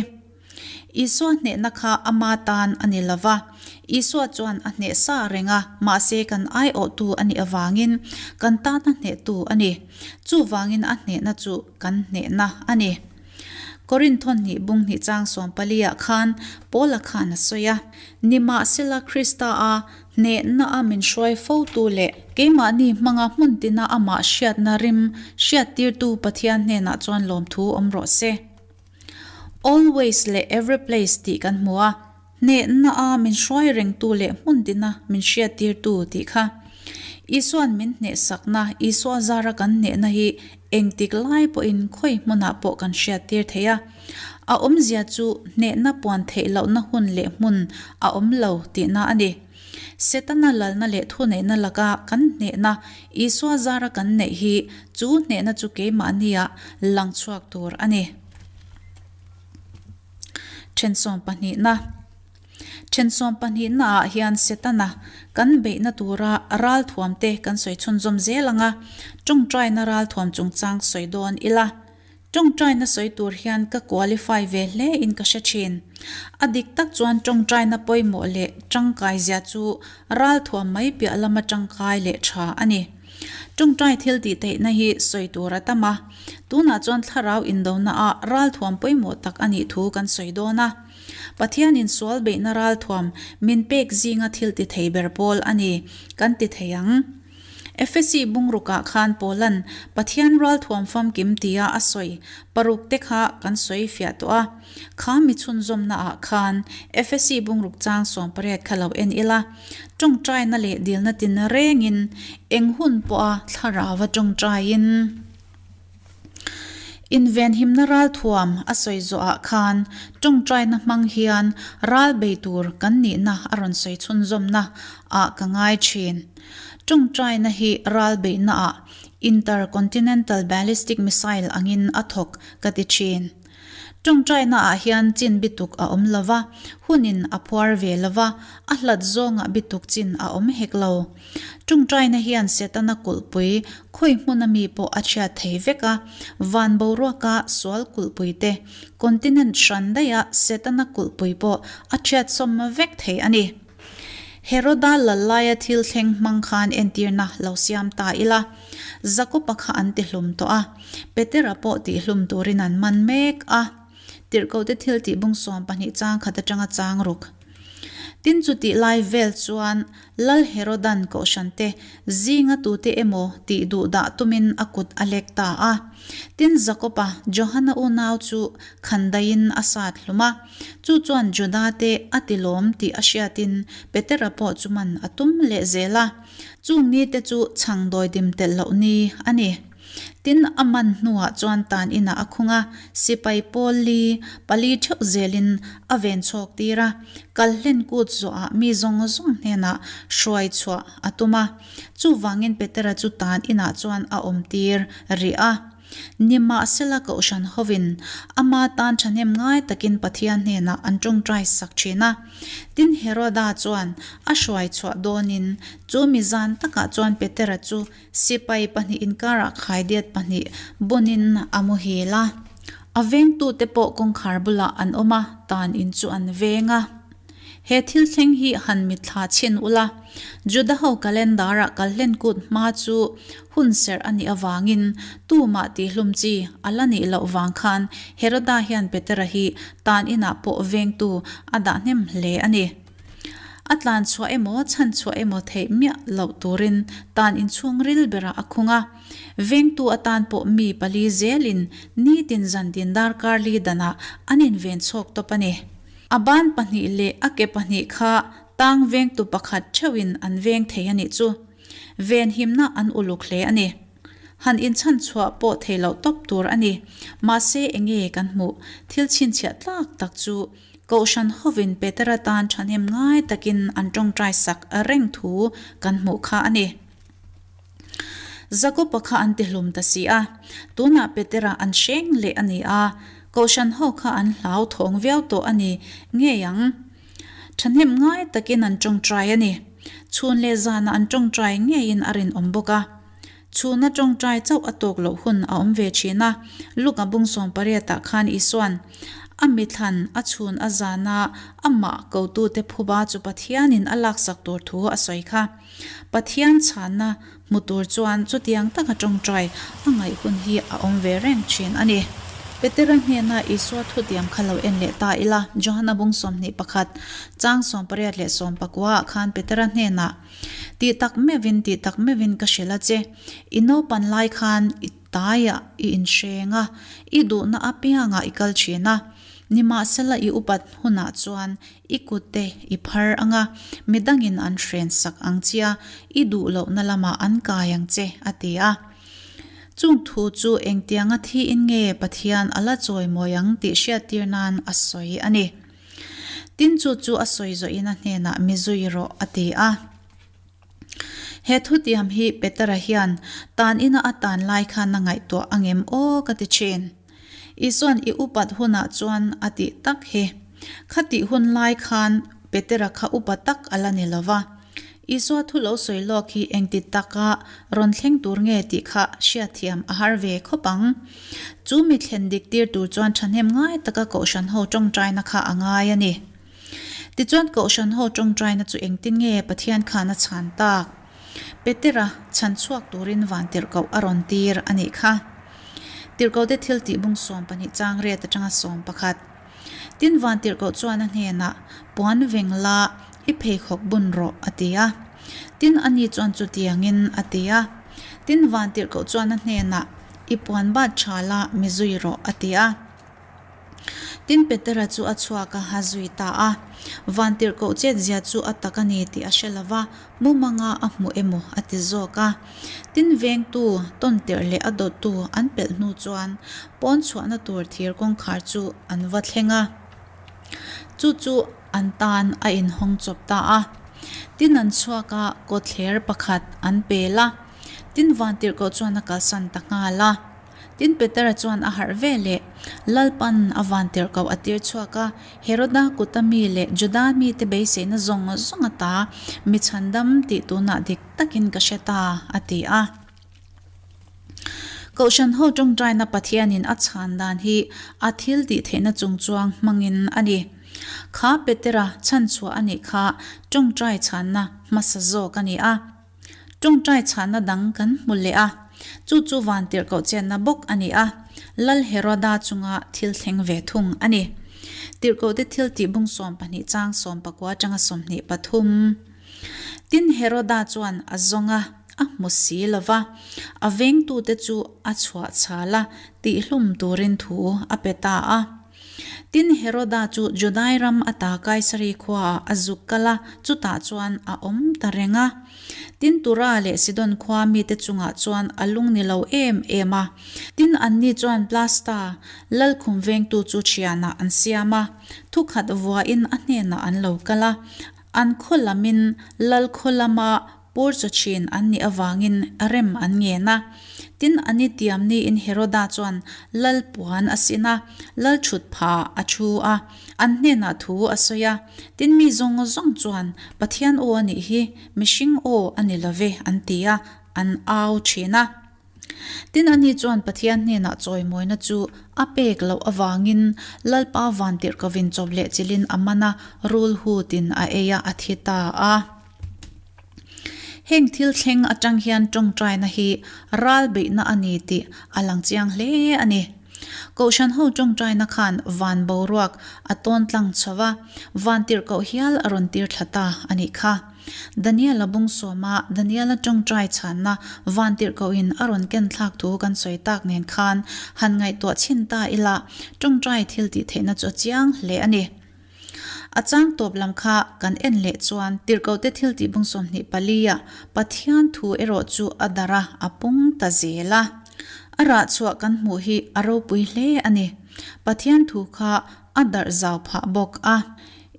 Isua hnehna kha ama tan a ni lova, Isua chuan a hneh sa reng a, mahse kan aiawhtu a nih avangin kan tana hnehtu a ni. Chuvangin a hnehna chu kan hnehna a ni. Korinth hnih bung hnih chang 14 ah khan Paula khan a sawi a, Nimahsela Krista a hnehna a min hruai fotu leh keimahni hmanga hmun tina amah hriatna rim hriattirtu Pathian hnenah chuan lawmthu awm rawh se. Always leh every place tih kan hmu a. Hnehna a min hruai rengtu leh hmun tina min hriattirtu tih kha. Isua'n min hnehsakna, Isua zara kan hnehna hi engtik lai pawhin khawi hmunah pawh kan hriattir thei a. A awmzia chu hnehna puan theih lohna hun leh hmun a awm lo tihna a ni. Setana lalna leh thuneihna laka kan hnehna, Isua zara kan neih hi chu hnehna chu keimahnia lang chhuak tur a ni. Then sawmpahnihna Then sawmpahnihna ah hian Setana kan beihna tura ralthuam te kan sawi chhunzawm zel ang a, tawngtaina ralthuam chungchang sawi dawn ila. Tawngtaina sawi tur hian ka qualify ve hle in ka hre thin. A dik tak chuan tawngtaina pawimawh leh tangkai zia chu ralthuam mai piah lama tangkai leh tha a ni. Tawngtai thil tih theihna hi sawi tur a tam a, tunah chuan thlarau indona ah ralthuam pawimawh tak a nih thu kan sawi dawn a. Pathianin sual beihna ralthuam min pek zinga thil ti thei ber pawl a ni kan ti thei ang. Efesi bungrukah khan Paula'n Pathian ralthuam famkim tia a sawi paruk te kha kan sawi fiah tawh a. Kha mi chhunzawmna ah khan Efesi bungruk chang 18 kha lo en ila. Tawngtaina leh dilna tin rengin eng hun pawha thlarau a tawngtaiin invenhimna ralthuam a sawi zawhah khan tawngtaina hmang hian ral bei tur kan nihna a rawn sawi chhunzawmna ah ka ngai thin. Tawngtaina hi ral beihna ah Intercontinental Ballistic Missile angin a thawk ka ti thin. Tawngtaina ah hian chin bituk a awm lo va, hunin a phuar ve lo va, a hlat zawngah bituk chin a awm hek lo. Tawngtaina hian Setana kulhpui khawi hmuna mi pawh a chhiat thei vek a, van boruaka sual kulhpui te, continent hran daiha Setana kulhpui pawh a chhiat sawm vek thei a ni. Heroda lal laia thil thleng hmang khan entirna lo siam ta ila, Jakoba kha an tihlum tawh a, Petera pawh tihlum turin an man mek a. Tirhkohte thil tih bung 12 chang khat atanga chang ruk. Tin chutih lai vel chuan Lal Herodan kohhrante zinga tute emaw tih duh dah tumin a kut a lek ta a. Tin Jakoba, Johana unau chu khandaiin a sat hlum a. Chu chuan Juda te a ti lawm tih a hriatin Petera pawh chu man a tum leh zel a. Chung nite chu chhang dawidim telh loh ni a ni. Tin, a man hnuah chuan tan inah a khung a, sipai pawl li, pali theuh zelin a ven chhawk tir a, kal hlen kut zawhah mi zawng zawng hnenah hruai chhuah a tum a. Chuvangin Petera chu tan inah chuan a awm tir rih a. Nimahsela Kohhran hovin ama tan thahnem ngai takin Pathian hnenah an tawngtai sak thin a. Tin, Heroda chuan a hruai chhuah dawnin chu mi zan takah chuan Petera chu Sipai pahnih inkarah khaidiat pahnih bunin a muhil a. A vengtute pawh kawngkhar bulah an awm a, tan in chu an veng a. He thil thleng hi han mitthla chhin ula, Juda ho calendar-ah kalhlen kut hma chu hun serh a nih avangin tumah tihhlum chi a la nih loh vang khan Heroda hian Petera hi tan inah pawh vengtu a dah hnem hle a ni. A tlan chhuah emaw chhan chhuah emaw theih miah loh turin tan inchhung ril berah a khung a. Vengtu atan pawh mi pali zelin nitin zantin darkar li danah an inven chhawk tawp a ni. A ban pahnih leh a ke pahnih kha tang vengtu pakhat theuhin an veng thei a nih chu. Venhimna an uluk hle a ni. Han inchhan chhuah pawh thei loh tawp tur a ni. Mahse enge kan hmuh thil chhinchhiah tlak tak chu Kohhran hovin Petera tan thahnem ngai takin an tawngtai sak reng thu kan hmuh kha a ni. Jakoba kha an tihlum ta si a, tunah Petera an hreng leh a ni a, Kohhran ho kha an hlau thawng viau tawh a ni ngei ang. Thahnem ngai takin an tawngtai a ni. Chhun leh zanah an tawngtai ngeiin a rinawm bawk a. Chhuna tawngtai chauh a tawk loh hun a awm ve thin a, Luka bung sawmpariatah khan Isua'n a mithlan a chhun a zana amah kotute phuba chu Pathianin a laksak tur thu a sawi kha. Pathian chhanna hmu tur chuan chutiang taka tawngtai a ngaih hun hi a awm ve reng thin a ni. Petera hnena Isua thutiam kha lo en leh ta ila, Johana bung 21, chang 18 leh 19 ah khan Petera hnenah, Tih tak meuhin, tih tak meuhin ka hrilh a che. I naupan lai khan i taiah i inhreng a, i duhna apiangah i kal thin a. Nimahsela i upat hunah chuan i kutte i phar ang a, midangin an hren sak ang che a, i duh lohna lamah an kai ang che, a ti a. Chung thu chu engtianga thiin nge Pathian a la chawimawi ang tih hriattir nan a sawi a ni. Tin chu chu a sawi zawhin a hnenah mi zui rawh a ti a. He thutiam hi Petera hian tan ina a tan lai khan a ngaihtuah a ngem aw ka ti thin. Isuan i upat hunah chuan a tih tak hi. Khatih hun lai khan Petera kha upa tak a la ni lo va. Isua thu lo sawi lawk hi engti taka rawn thleng tur nge tih kha hriatthiam a har ve khawp ang. Chu mi thlen dik tir tur chuan thahnem ngai taka Kohhran ho tawngtaina kha a ngai a ni. Tichuan Kohhran ho tawngtaina chu engtin nge Pathian khan a chhan tak? Petera chhan chhuak turin van tirhkoh a rawn tir a nih kha. Tirhkohte thil tih bung 12 chang riat atanga 11. Tin van tirhkoh chuan a hnenah, Puan veng la, i pheikhawk bun rawh, a ti a. Tin ani chuan chutiangin a ti a. Tin van tirhkoh chuan a hnenah, I puan bat tha la, mi zui rawh, a ti a. Tin Petera chu a chhuak a, a zui ta a. Van tirhkoh chetzia chu a tak a ni tih a hre lo va, mumanga a hmu emaw a ti zawk a. Tin vengtu, tawntirh leh a dawttu an pelh hnu chuan pawn chhuahna tur thir kawngkhar chu an va thleng a. Chu chu an tan a inhawng chawp ta a. Tin an chhuak a, kawtthler pakhat an pel a. Tin vantirhkoh chuan a kalsan ta nghal a. Tin Petera chuan a harh ve leh, Lalpan a vantirhkoh a tir chhuak a, Heroda kuta mi leh Juda mite beiseina zawng zawng ata mi chhandam tih tunah dik takin ka hre ta, a ti a. Kohhran ho tawngtaina Pathianin a chhan dan hi a thil tih theihna chungchuang hmangin a ni. Kha Petera chhanchhuah a nih kha tawngtai chhanna hmasa zawk a ni a. Tawngtai chhanna dang kan hmu leh a, chu chu vantirhkoh chenna bawk a ni a, Lal Heroda chunga thil thleng ve thung a ni. Tirhkohte thiltih bung 12 chang 19 atanga 23. Tin, Heroda chuan a zawng a, a hmu si lo va, a vengtute chu a chhuah chhal a, tihhlum turin thu a pe ta a. Tin, Heroda chu Judai ram ata Kaisari khuaah a zuk kal a, chutah chuan a awm ta reng a. Tin, Tura leh Sidon khua mite chungah chuan a lung ni lo em em a. Tin, anni chuan Blasta, lalkhum vengtu chu thianah an siam a, thukhat vuahin a hnenah an lo kal a. An khaw lamin lal khaw lama pur chaw thin an nih avangin rem an ngen a. Tin, a ni tiam niin Heroda chuan lal puan a sin a, lal thut phah a thu a, an hnenah thu a sawi a. Tin, mi zawng zawng chuan, Pathian aw a nih hi, mihring aw a ni lo ve, an ti a, an au thin a. Tin, ani chuan Pathian hnenah chawimawina chu a pek loh avangin Lalpa vantirhkovin chawp leh chilhin a man a, rul hutin a ei a, a thi ta a. Heng thil thleng atang hian tawngtaina hi ral beihna a ni tih a lang chiang hle a ni. Kohhran ho tawngtaina khan van boruak a tawn tlang chho va, vantirhkoh hial a rawn tir thla ta a nih kha. Daniel-a bung sawma Daniel-a tawngtai chhanna vantirhkohin a rawn ken thlak thu kan sawi tak nen khan han ngaihtuah chhin ta ila, tawngtai thil tih theihna chu a chiang hle a ni. A chang tawp lam kha kan en leh chuan tirhkohte thil tih bung 24 ah Pathian thu erawh chu a darh a, a pung ta zel a. A rah chhuah kan hmuh hi a ropui hle a ni. Pathian thu kha a darh zau phah bawk a.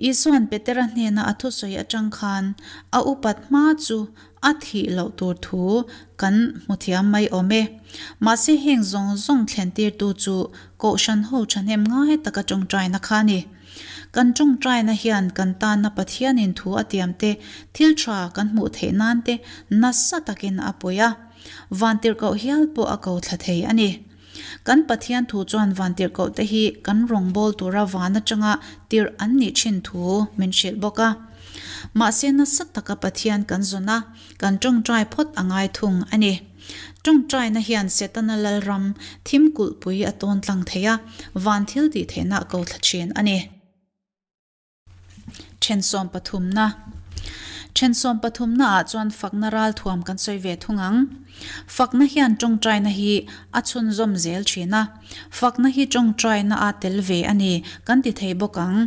Isua'n Petera hnena a thusawi atang khan a upat hma chu a thih loh tur thu kan hmu thiam mai awm e. Mahse heng zawng zawng thlen tirtu chu Kohhran ho thahnem ngai taka tawngtaina kha a ni. Kan tawngtaina hian kan tana Pathianin thu a tiam te, thil tha kan hmuh theih nan te nasa takin a pui a. Vantirhkoh hial pawh a ko thla thei a ni. Kan Pathian thu chuan vantirhkohte hi kan rawngbâwl tura van aṭanga tirh an nih ṭhin thu min hrilh bawk a. Mahse nasa taka Pathian kan zawn a, kan ṭawngṭai phawt a ngai thung a ni. Ṭawngṭaina hian Setana lalram thim kulhpui a tawn tlang thei a, van thil tih theihna a ko thla ṭhin a ni. Ṭhensawm pathumna Ṭhensawm pathumna ah chuan fakna ralthuam kan sawi ve thung ang. Fakna hian ṭawngṭaina hi a chhunzawm zel ṭhin a, fakna hi ṭawngṭaina a tel ve a ni kan ti thei bawk ang.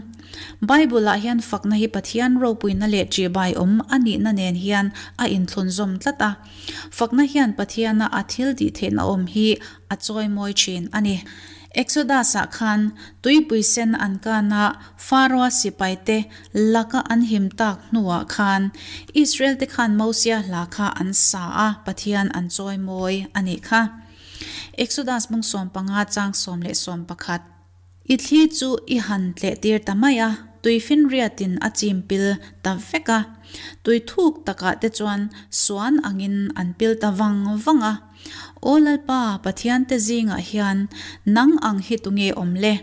Bible ah hian fakna hi Pathian ropuina leh ṭihbai awm a nihna nen hian a inthlunzawm tlat a. Fakna hian Pathiana a thil tih theihna awm hi a chawimawi ṭhin a ni. Exodus-ah khan tuipui sen an kan a, Pharaoh-a sipaite laka an him tak hnuah khan Israel-te khan Mosia hla kha an sa a, Pathian an chawimawi a nih kha. Exodus bung 15 chang 11. I thli chu i han tleh tir ta mai a, tuifinriatin a chim pil ta vek a. Tui thuk takah te chuan suan angin an pil ta vang vang a. Aw Lalpa, Pathiante zingah hian nang ang hi tunge awm le?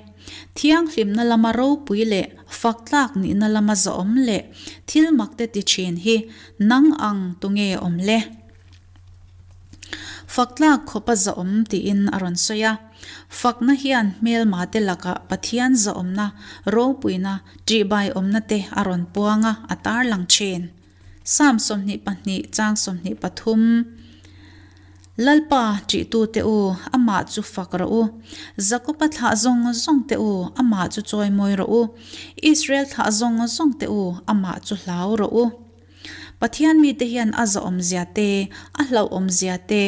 Thianghlimna lama ropui leh fak tlak nihna lama zawhawm leh thil makte ti thin hi nang ang tunge awm le? Fak tlak khawpa zahawm tiin a rawn sawi a. Fakna hian hmelmate lakah Pathian zahawmna, ropuina, ṭihbaiawmna te a rawn puang a, a tarlang ṭhin. Psalm 22 chang 23 Lalpa ṭihtute u, amah chu fak rawh u. Jakoba thlah zawng zawng te u, amah chu chawimawi rawh u. Israel thlah zawng zawng te u, amah chu hlau rawh u. Pathian mite hian a zahawmzia te, a hlauhawmzia te,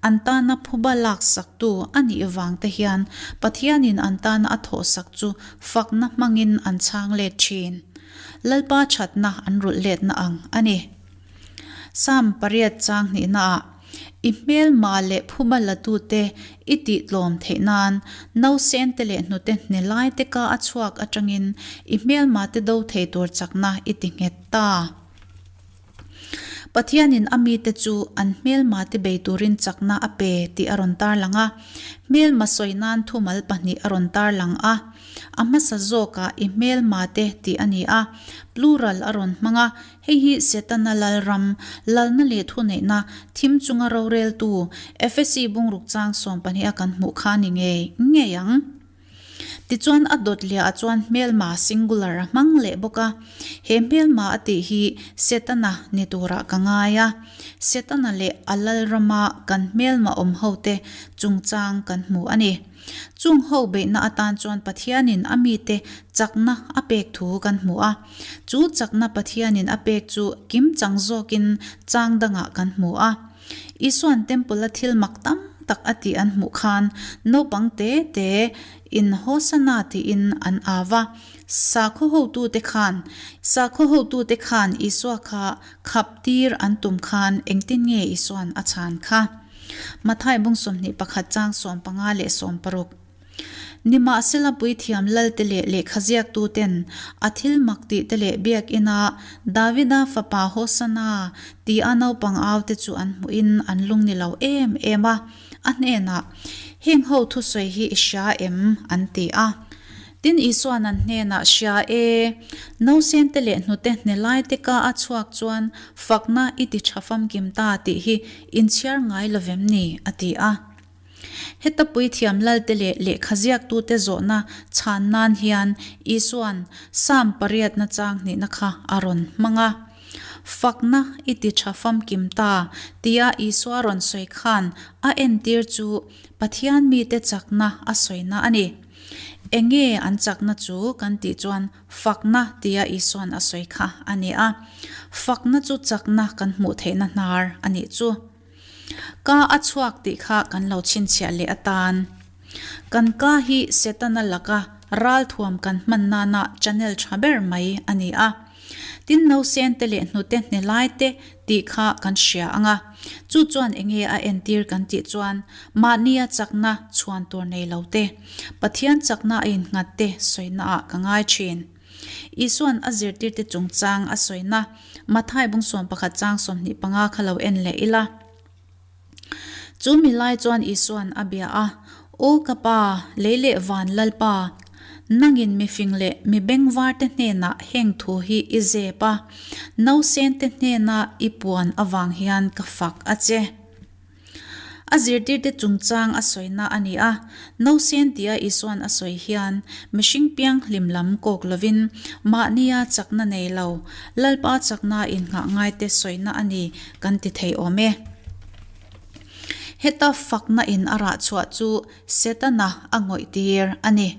an tana phuba laksaktu a nih vang te hian Pathianin an tana a thawhsak chu fakna hmangin an chhang let thin. Lalpa thatna an rulh letna ang a ni. Psalm pariat chang hnihnaah, I hmelma leh phuba latute i tih tlawm theih nan, nausen te leh hnute hne lai te ka a chhuak atangin i hmelma te do thei tur chakna i ti nghet ta. Pathianin a mite chu an hmelma te bei turin chakna a pe tih a rawn tarlang a. Hmelma sawi nan thumal pahnih a rawn tarlang a. A hmasa zawkah i hmelma te tih a ni a, plural a rawn hmang a. Hei hi Setana lalram, lalna leh thuneihna, thim chunga roreltu, Efesi bungruk chang 12 a kan hmuh kha ni ngei ngei ang. Tichuan a dawt liahah chuan hmelma singular a hmang leh bawk a. He hmelma a tih hi Setana ni turah ka ngai a. Setana leh a lalrama kan hmelma awm hote chungchang kan hmu a ni. Chung ho beihna atan chuan Pathianin a mite chakna a pek thu kan hmu a. Chu chakna Pathianin a pek chu kimchang zawkin chang dangah kan hmu a. Isuan Temple-a thil mak tam tak a tih an hmuh khan naupang te te in Hosanna tiin an au va. Sakhaw hotute khan Sakhaw hotute khan Isua kha khap tir an tum khan engtin nge Isuan a chhan kha? Mathai bung 21 chang 15 leh 16. Nimahsela puithiam lalte leh lehkhaziaktuten a thil mak tihte leh biakina Davida fapa Hosanna tia naupang aute chu an hmuhin an lung ni lo em em a, a hnenah, Heng ho thusawi hi i hria em? an ti a. Tin Isua'n an hnenah, Hria e, nausente leh hnute hnelaite ka a chhuak chuan fakna i ti tha famkim ta tih hi inchhiar ngai lovem ni? a ti a. Heta puithiam lalte leh lehkha ziaktute zawhna chhan nan hian Isua'n Psalm pariatna chang hnihna kha a rawn hmang a. Fakna i ti tha famkim ta tia Isua rawn sawi khan a entir chu Pathian mite chakna a sawina a ni. Enge an chakna chu kan tih chuan fakna tia Isua'n a sawi kha a ni a. Fakna chu chakna kan hmuh theihna hnar a nih chu. Ka a chhuak tih kha kan lo chhinchhiah leh atan. Kan ka hi Setana laka ralthuam kan hman nana channel tha ber mai a ni a. Tin nausen te leh hnute hne lai te tih kha kan hria ang a. Chu chuan enge a entir kan tih chuan mahnia chakna chhuan tur nei lo te, Pathian chakna a innghat te sawina ah ka ngai thin. Isua'n a zirtirte chungchang a sawina Mathai bung 11 chang 25 kha lo en leh ila. Chu mi lai chuan Isua'n a bia a, Aw ka Pa, lei leh van Lalpa, nangin mi fing leh mi bengvarte hnenah heng thu hi i zep a, nausente hnena i puan avang hian ka fak a che. A zirtirte chungchang a sawina a ni a, Nausen tia Isua'n a sawi hian mihring pianghlim lam kawk lovin mahnia chakna nei lo, Lalpa chakna innghah ngaite sawina a ni kan ti thei awm e. Heta fakna in a rah chhuah chu Setana a ngawih tir a ni.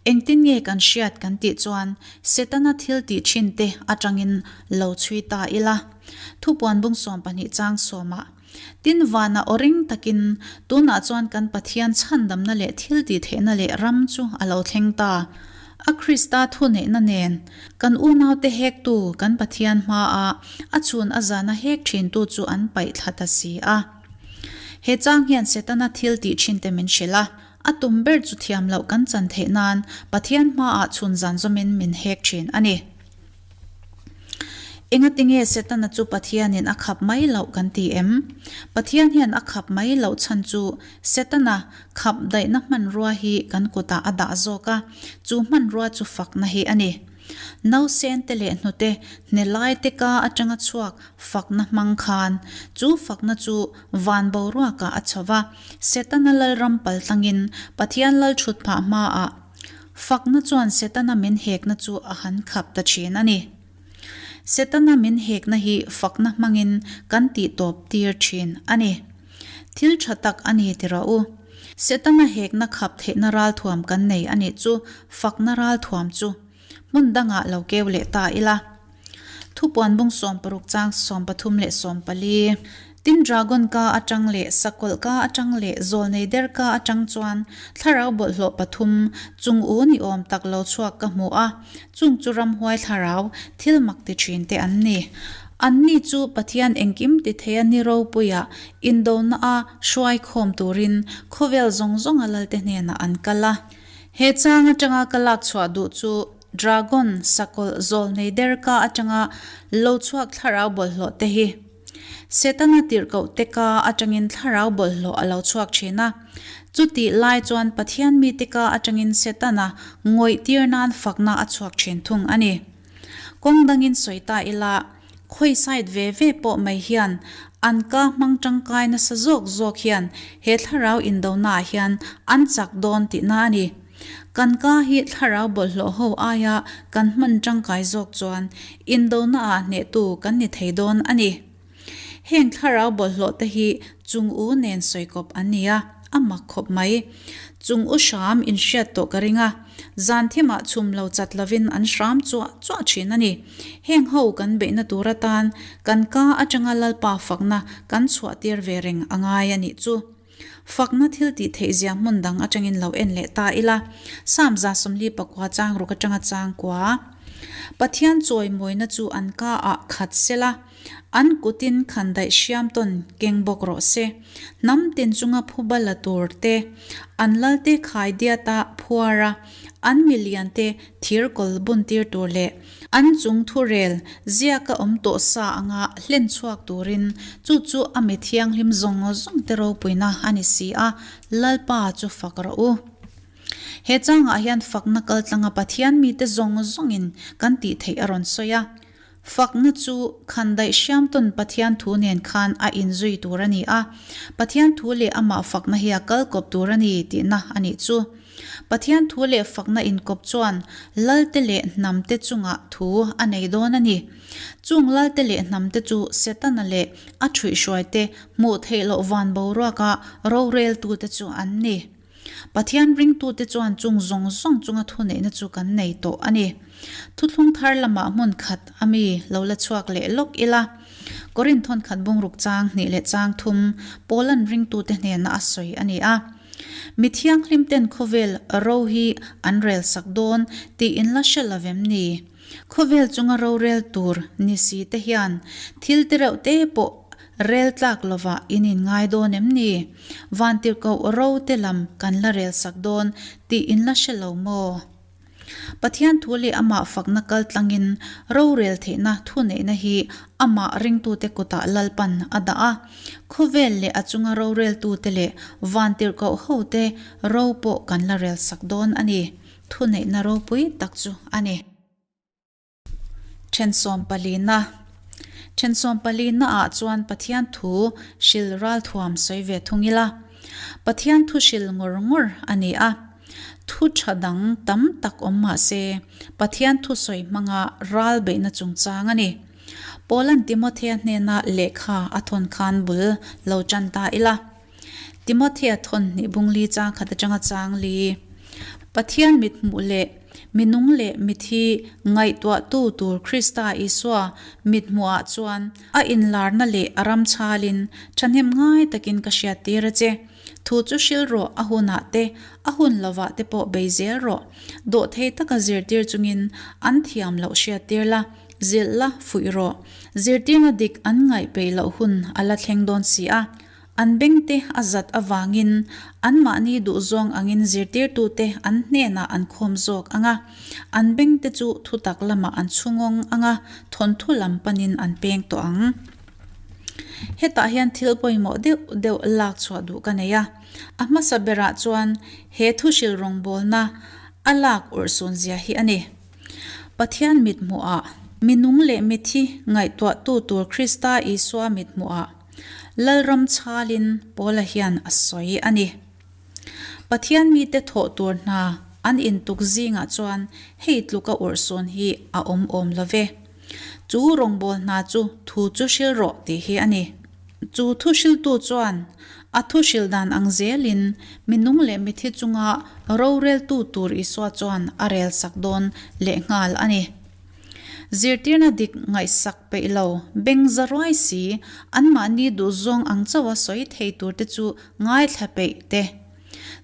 Engtin nge kan hriat kan tih chuan Setana thil tih thin te atangin lo chhui ta ila. Thupuan bung 12 chang sawmah. Tin, vana aw ring takin, Tunah chuan kan Pathian chhandamna leh thil tihtheihna leh ram chu a lo thleng ta. A Krista thuneihna nen, kan unaute hektu kan Pathian hmaah a chhun a zana hek thintu chu an paih thla ta si a. He chang hian Setana thil tih thinte min hrilh a, a tum ber chu thiam loh kan chan theih nan Pathian hmaah chhun zan zawmin min hek thin a ni. Engatinge Setana chu Pathianin a khap mai loh kan ti em? Pathian hian a khap mai loh chhan chu Setana khap daihna hmanrua hi kan kutah a dah zawk a, chu hmanrua chu fakna hi a ni. Nausen te leh hnute hne lai te ka atanga chhuak fakna hmang khan chu fakna chu van boruakah a chho va, Setana lalram paltlangin Pathian lalthutphah hmaah Fakna chuan Setana min hekna chu a han khap ta thin a ni. Setana min hekna hi fakna hmangin kan tih tawp tir thin a ni. Thil tha tak a ni ti rawh u. Setana hekna khap theihna ralthuam kan nei a nih chu fakna ralthuam chu hmun dangah lo keu leh ta ila. Thupuan bung 60 chang 13 leh 14. Tin dragon ka atang leh sakawlh ka atang leh zawlnei der ka atang chuan thlarau bawlhhlawh pathum chung u ni awm tak lo chhuak ka hmu a, chung chu ramhuai thlarau thil mak ti thin te an ni. Anni chu Pathian engkim ti thei a ni ropuia indona a hruai khawm turin khawvel zawng zawng a lalte hnenah an kal a. He chang atanga ka lak chhuah duh chu Dragon, sakawlh, zawlnei der ka atanga lo chhuak thlarau bawlhhlawh te hi Setana tirhkoh te ka atangin thlarau bawlhhlawh a lo chhuak thin a. Chutih lai chuan Pathian mite ka atangin Setana ngawih tir nan fakna a chhuak thin thung a ni. Kawng dangin sawi ta ila, khawi side ve ve pawh mai hian an ka hmang tangkai nasa zawk zawk hian he thlarau indonaah hian an chak dawn tihna a ni. Kan ka hi thlarau bawlhhlawh ho aia kan hman tangkai zawk chuan indonaah hnehtu kan ni thei dawn a ni. Heng thlarau bawlhhlawh te hi chung u nen sawikawp an ni a, a mak khawp mai. Chung u hram in hriat tawh ka ring a, zan thimah chhum lo chat lovin an hram chuah chuah thin a ni. Heng ho kan beihna tur atan kan ka atanga Lalpa fakna kan chhuah tir ve reng a ngai a nih chu. Fakna thil tih theih zia hmun dang atangin lo en leh ta ila, Psalm 44 chang ruk atanga chang kua. Pathian chawimawina chu an ka ah khat sela, an kutin khandaih hriam tawn keng bawk rawh se. Hnam tin chunga phuba la tur te, an lalte khai diata phuar a, an milian te thir kawl bun tir tur leh an chung thurel ziaka awm tawh sa anga hlen chhuak turin chu chu a mi thianghlim zawng zawng te ropuina a ni si a, Lalpa chu fak rawh u. He changah hian fakna kaltlanga Pathian mite zawng zawngin kan tih theih a rawn sawi a. Fakna chu khandaih hriamtawn Pathian thu nen khan a inzui tur a ni a, Pathian thu leh amah fakna hi a kal kawp tur a ni tihna a nih chu. Pathian thu leh fakna inkawp chuan lalte leh hnamte chungah thu a nei dawn a ni. Chung lalte leh hnamte chu Setana leh a ṭhuihhruaite hmuh theih loh van boruaka roreltute chu an ni. Pathian ringtute chuan chung zawng zawng chunga thuneihna chu kan nei tawh a ni. Thuthlung thar lamah hmun khat a mi lo la chhuak leh lawk ila. Korinth thawn khat bungruk chang hnih leh chang thum Paula'n ringtute hnena a sawi a ni a. Mi thianghlimten khawvel ro hi an rel sak dawn tih in la hre lo vem ni? Khawvel chunga rorel tur ni si te hian thil ti reuh te pawh rel tlak lovah in inngai dawn em ni? Vantirhkoh ro te lam kan la rel sak dawn tih in la hre lo maw? Pathian thu leh amah fakna kal tlangin rorel theihna thuneihna hi amah ringtute kutah Lalpan a dah a. Khawvel leh a chunga roreltute leh vantirhkoh hote ro pawh kan la rel sak dawn a ni. Thuneihna ropui tak chu a ni. Thensawm palina Thensawm palina ah chuan Pathian thu hril ralthuam sawi ve thung ila. Pathian thu hril ngawr ngawr a ni a. Thu tha dang tam tak awm mah se, Pathian thu sawi hmanga ral beihna chungchang a ni. Paula'n Timothea hnena lehkha a thawn khan bul lo tan ta ila. Timothea thawn hnih bungli chang khat atanga chang li. Pathian mithmuh leh minung leh mithi ngaihtuahtu tur Krista Isua mithmuhah chuan a inlarna leh a ram chhalin thahnem ngai takin ka hriattir a che. Thu chu hril rawh, a hunah te, a hun lovah te pawh bei zel rawh. Dawhthei taka zirtir chungin an thiam loh hriattir la, zilh la, fuih rawh. Zirtirna dik an ngaih peih loh hun a la thleng dawn si a. An bengte a zat avangin anmahni duhzawng angin zirtirtute an hnenah an khawm zawk ang a, an bengte chu thutak lamah an chhungawng ang a, thawnthu lam panin an peng tawh ang. Hetah hian thil pawimawh deuh deuh lak chhuah duh ka nei a. A hmasa berah chuan he thuhrilh rawngbawlna a lak urhsun zia hi a ni. Pathian mithmuhah, minung leh mithi ngaihtuahtu tur Krista Isua mithmuhah, Lalram chhalin Paula hian a sawi a ni. Pathian mite thawh tur hna an intuk zingah chuan hei tluka urhsun hi a awm awm lo ve. Chu rawngbâwl hna chu thu chu hril rawh tih hi a ni. Chu thu hriltu chuan a thu hril dan ang zelin minung leh mithi chunga roreltu tur Isua chuan a relsak dawn lehnghal a ni. Zirtirna dik ngaihsak peih lo, beng za ruai si, anmahni duhzawng ang chauha sawi thei turte chu ngaithla peih te.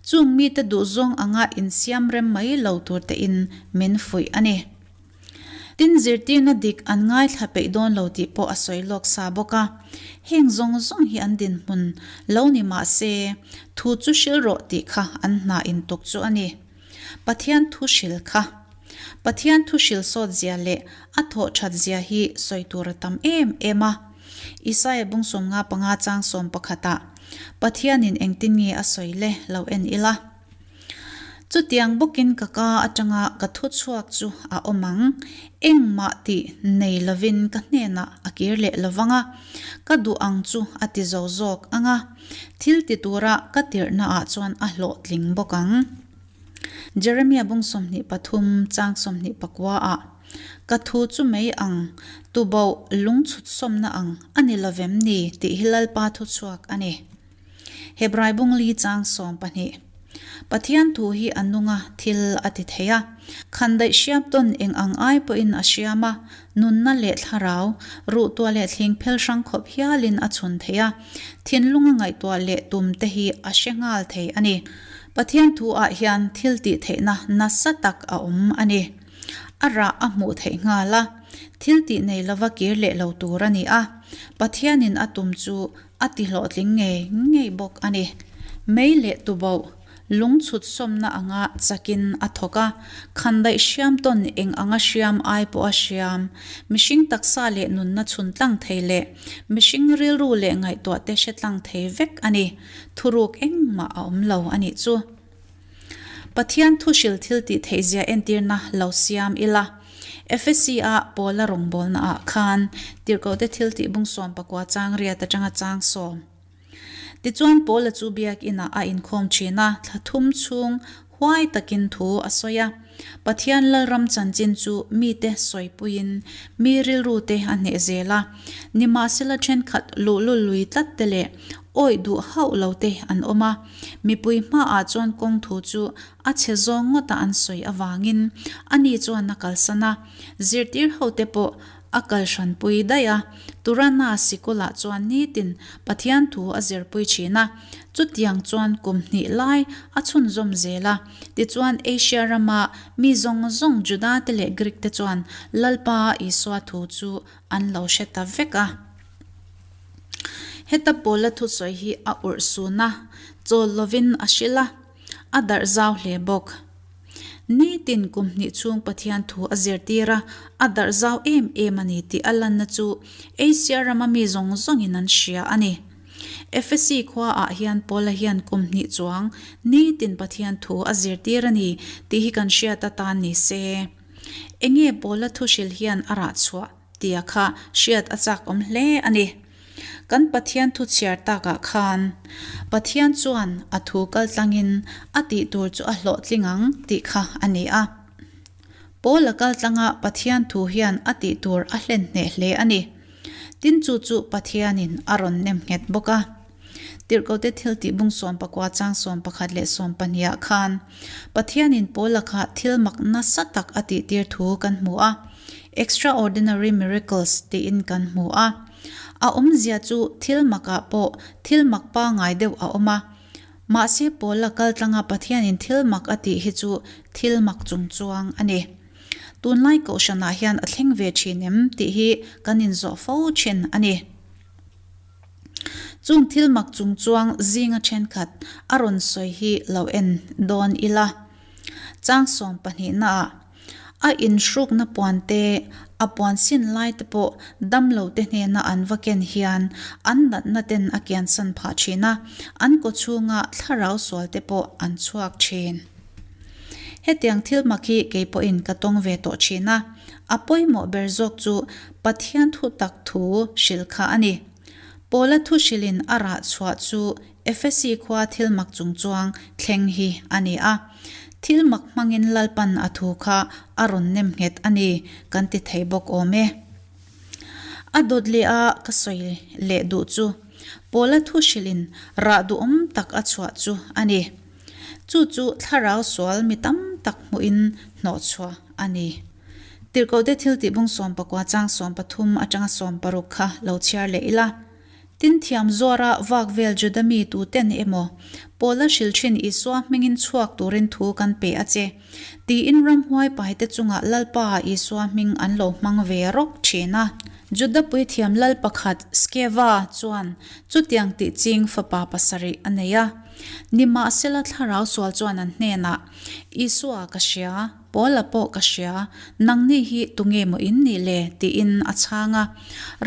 Chung mite duhzawng anga insiam rem mai lo turtein min fuih a ni. Tin, zirtirna dik an ngaithla peih dawn lo tih pawh a sawi lawk sa bawk a. Heng zawng zawng hi an dinhmun lo ni mah se, thu chu hril rawh tih kha an hna intuk chu a ni. Pathian thu hril kha. Pathian thu hril sawt zia leh a thawh that zia hi sawi tur a tam em em a. Isaia bung 55 chang 11 ah Pathianin engtin nge a sawi le lo en ila. Chutiang bawkin ka ka atanga ka thu chhuak chu a awm ang. Engmah tih nei lovin ka hnenah a kir leh lovang a, ka duh ang chu a ti zo zawk ang a. Thil ti tura ka tirhnaah chuan a hlawhtling bawk ang. Jeremia bung 23 chang 29 ah, Ka thu chu mei ang, tuboh lungchhut sawmna ang a ni lovem ni tih hi Lalpa thuchhuak a ni. Hebrai bung li chang 12. Pathian thu hi a nung a, thil a ti thei a. Khandaih hriap tawn eng ang ai pawhin a hriam a, nunna leh thlarau, ruhtuah leh thling phel hrang khawp hialin a chhun thei a. Thinlung a ngaihtuah leh tum te hi a hre nghal thei a ni. Pathian thu ah hian thil tih theihna nasa tak a awm a ni. A rah a hmuh theih nghal a, thil tih nei lova kir leh lo tur a ni a. Pathianin a tum chu A ti hlawhtling ngei ngei bawk a ni. Mei leh tuboh, lungchhut sawmna anga chakin a thawk a, khandaih hriam tawn eng anga hriam ai pawh a hriam. Mihring taksa leh nunna chhun tlang thei leh mihring rilru leh ngaihtuah te hre tlang thei vek a ni. Thuruk engmah a awm lo a nih chu. Pathian thuhril thil tih theihzia entirna lo siam ila. Efesi-a Paula rawngbawlnaah khan Tirhkohte thil tih bung 19 chang riat atanga chang sawm. Tichuan Paula chu biakinah a inkhawm thin a, thla thum chhung huai takin thu a sawi a. Pathian Lalram chanchin chu mite sawipuiin mi rilrute a hneh zel a. Nimahsela thenkhat luhlul lui tlat te leh awih duh hauh lo te an awm a. Mipui hmaah chuan kawng thu chu a chhe zawng ngawta an sawi avangin ani chuan a kalsan a, zirtir hote pawh a kal hranpui daih a. Turana sikulah chuan nitin Pathian thu a zirpui thin a, chutiang chuan kum hnih lai a chhunzawm zel a. Tichuan Asia rama mi zawng zawng Juda te leh Greek te chuan Lalpa Isua thu chu an lo hre ta vek a. Heta Paula thusawi hi a urh sun a, chawl lovin a hrilh a, a darh zau hle bawk. Nitin kum hnih chhung Pathian thu a zirtir a, a darh zau em em a ni tih a lanna chu Asia rama mi zawng zawngin an hria a ni. Efesi khuaah hian Paula hian kum hnih chuang nitin Pathian thu a zirtir a ni tih hi kan hriat atan ni se. Enge Paula thuhrilh hian a rah chhuah? Tia kha hriat a chak awm hle a ni. Kan Pathian thu chhiar takah khan Pathian chuan a thu kal tlangin a tih tur chu a hlawhtling ang tih kha a ni a. Paul a kal tlanga Pathian thu hian a tih tur a hlen hneh hle a ni. Tin chu chu Pathianin a rawn nem nghet bawk a. Tirhkote thil tih bung 19 chang 11 leh 12 ah khan Pathianin Paula kha thil mak nasa tak a tihtir thu kan hmu a, extraordinary miracles tiin kan hmu a. A awmzia chu thil makah pawh thil mak pangai deuh a awm a. Mahse Paula kaltlanga Pathianin thil mak a tih hi chu thil mak chungchuang a ni. Tunlai kohhranah hian a thleng ve thin em tih hi kan inzawh fo thin a ni. Chung thil mak chungchuang zinga thenkhat a rawn sawi hi lo en dawn ila. Chang 12 naah a inhrukna puan te, a puan sin lai te pawh damlo te hnena an va ken hian an natna ten a kiansan phah thin a, an kawchhunga thlarau sual te pawh an chhuak thin. Hetiang thil mak hi kei pawhin ka tawng ve tawh thin a, a pawimawh ber zawk chu Pathian thu tak thu hrilh kha a ni. Paula thu hrilhin a rah chhuah chu Efesi khua thil mak chungchuang thleng hi a ni a. Thil mak hmangin Lalpan a thu kha a rawn nem nghet a ni kan ti thei bawk awm e. A dawt leh a ka sawi leh duh chu Paula thu hrilhin rah duhawm tak a chhuah chu a ni. Chu chu thlarau sual mi tam tak hmuhin hnawhchhuah a ni. Tirhkohte thil tih bung 19 chang 13 atanga 16 kha lo chhiar leh ila. Tin thiam zuara vak vel Juda mi tuten emaw, Paula hrilh thin Isua hmingin chhuak turin thu kan pe a che, tiin ramhuai paite chungah Lalpa Isua hming an lo hmang ve rawk thin a. Juda puithiam lal pakhat Skeva chuan chutiang tih ching fapa pasarih a nei a. Nimahsela thlarau sual chuan an hnenah, Isua ka hria, Paula pawh ka hria, nangni hi tunge maw in nih le? tiin a chhang a.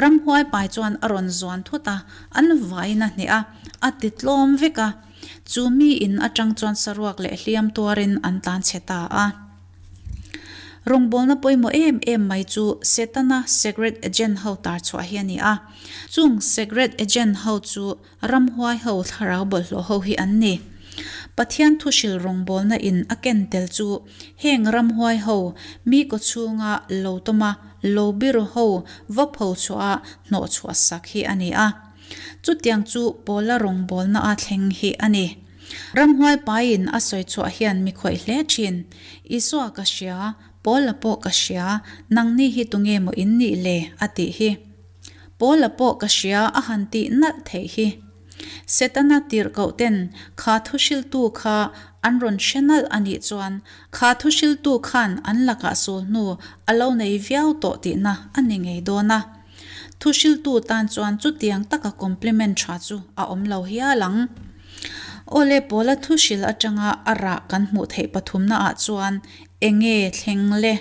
Ramhuai pai chuan a rawn zuan thut a, an vaiin a hneh a, a ti tlawm vek a. Chu mi in atang chuan saruak leh hliam tuarin an tlan chhe ta a. Rawngbawlna pawimawh em em mai chu Setana secret agent ho tar chhuah hi a ni a. Chung secret agent ho chu Ramhuai ho thlarau bawlhhlawh ho hi an ni. Pathian thuhril rawngbawlna in a ken tel chu heng ramhuai ho mi kawchhunga lo tawma lo biru ho va pho chhuah a hnawh chhuah sak hi a ni a. Chutiang chu Paula rawngbawlna a thleng hi a ni. Ramhuai paiin a sawi chhuah hian mi khawih hle thin. Isua ka hria, Paula pawh ka hria, nangni hi tunge maw in nih le? a tih hi. Paula pawh ka hria a han tih nalh theih hi. Setana tirhkoh ten kha thuhriltu kha an rawn hre nalh a nih chuan kha thuhriltu khan an lakah sul hnu a lo nei viau tawh tihna a ni ngei dawn a. Thuhriltu tan chuan chutiang taka compliment tha chu a awm lo hial ang. Awle Paula thuhril atanga a rah kan hmuh theih pathumna ah chuan enge thleng le?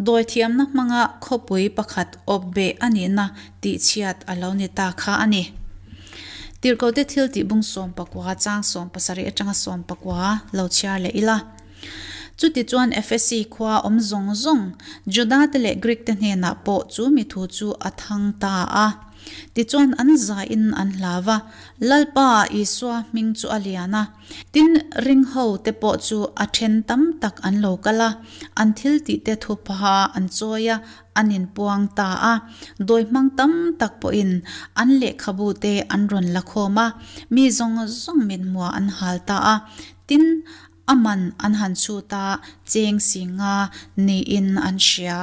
Dawithiamna hmanga khawpui pakhat awp beh a nihna tihchhiat a lo ni ta kha a ni. Tirhkohte thil tih bung 19 chang 70 atanga 90 lo chhiar leh ila. Chutichuan Efesi khua awm zawng zawng Judate leh Greek-te hnenah pawh chu mi thu chu a thang ta a. Tichuan an zain an hlau va, Lalpa Isua hming chu a lian a. Tin, ring ho te pawh chu a then tam tak an lo kal a, an thil tih te thupaha an chawi a, an inpuang ta a. Dawi hmang tam tak pawhin an lehkhabu te an rawn la khawm a, mi zawng zawng mithmuah an hal ta a. Tin, a man an han chhut a, cheng si nga niin an hria.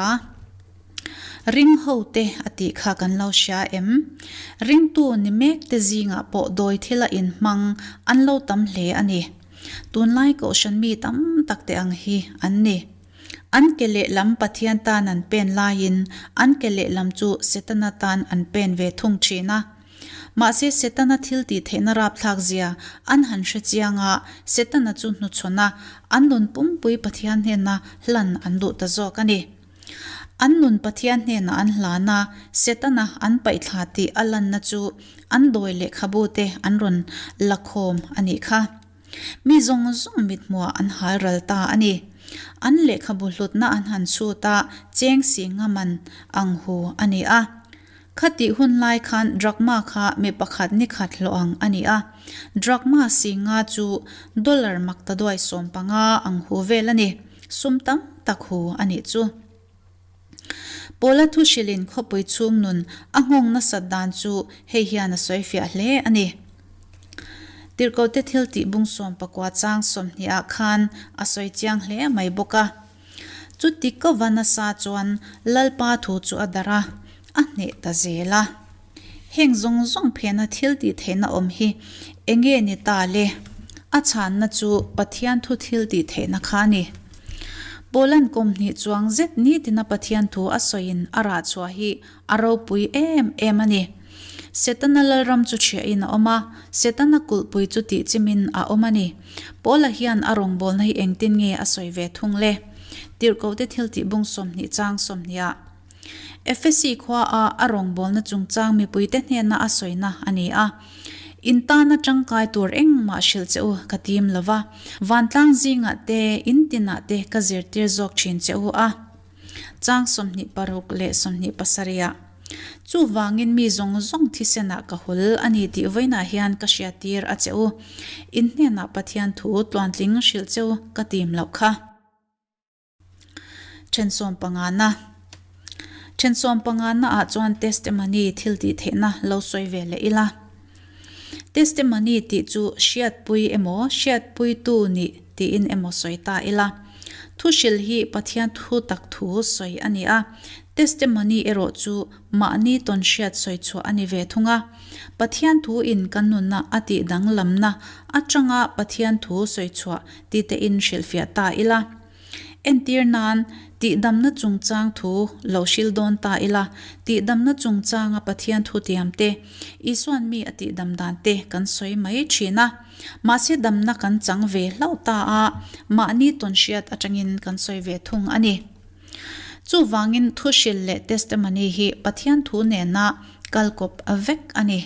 Ring ho te a tih kha kan lo hria em? Ringtu ni mek te zingah pawh dawi thila inhmang an lo tam hle a ni. Tunlai kohhran mi tam tak te ang hi an ni. An ke lehlam Pathian tan an pen laiin an ke lehlam chu Setana tan an pen ve thung thin a. Mahse Setana thil tih theihna rapthlak zia an han hre chiang a, Setana chu hnuchhawn a, an nun pumpui Pathian hnena hlan an duh ta zawk a ni. An nun Pathian hnenah an hlan a, Setana an paihthla tih a lanna chu an dawi lehkhabu te an rawn la khawm a nih kha. Mi zawng zawng mithmuah an hal ral ta a ni. An lehkhabu hlutna an han chhut a, cheng si ngaman ang hu a ni a. Khatih hun lai khan drachma kha mi pakhat ni khat hlawh ang a ni a. Drachma si nga chu dollar maktaduai 15 ang hu vel a ni. Sum tam tak hu a nih chu. Paula thu hrilhin khawpui chhung nun a nghawng nasat dan chu hei hian a sawi fiah hle a ni. Tirhkohte thil tih bung 19 chang 20 ah khan a sawi chiang hle mai bawk a. Chuti ka va nasa chuan Lalpa thu chu a darh a, a hneh ta zel a. Heng zawng zawng phena thil tih theihna awm hi enge ni ta le? A chhanna chu Pathian thu thil tih theihna kha a ni. Paula'n kum hnih chuang zet nitina Pathian thu a sawiin a rah chhuah hi a ropui em em a ni. Setana lalram chu chhiahin a awm a, Setana kulhpui chu tih chimin a awm a ni. Paula hian a rawngbawlna hi engtin nge a sawi ve thung le? Tirhkohte thil tih bung 20 chang 20 ah. Efesi khua a a rawngbawlna chungchang mipuite hnena a sawina a ni a. In tana tangkai tur engmah hrilh che u ka tim lo va, vantlang zingah te, in tinah te ka zirtir zawk thin che u a. Chang 26 leh 27 ah. Chuvangin mi zawng zawng thisenah ka hul a ni tih vawiinah hian ka hriattir a che u. In hnenah Pathian thu tluantling hrilh che u ka tim loh kha. Then 15 na. Then 15 na ah chuan testimony thil tih theihna lo sawi ve leh ila. Testimony tih chu hriatpui emaw hriatpuitu nih tiin emaw sawi ta ila. Thuhril hi Pathian thu tak thu sawi a ni a, testimony erawh chu mahni tawn hriat sawi chhuah a ni ve thung a. Pathian thu in kan nunna a tih danglamna atanga Pathian thu sawi chhuah ti te in hrilhfiah ta ila. Entir nan, tihdamna chungchang thu lo hril dawn ta ila, tihdamna chungchanga Pathian thu tiam te, Isuan mi a tihdam dan te kan sawi mai thin a. Mahse damna kan chang ve hlauh ta a, mahni tawn hriat atangin kan sawi ve thung a ni. Chuvangin thu hril leh testimony hi Pathian thu nena kalkawp vek a ni.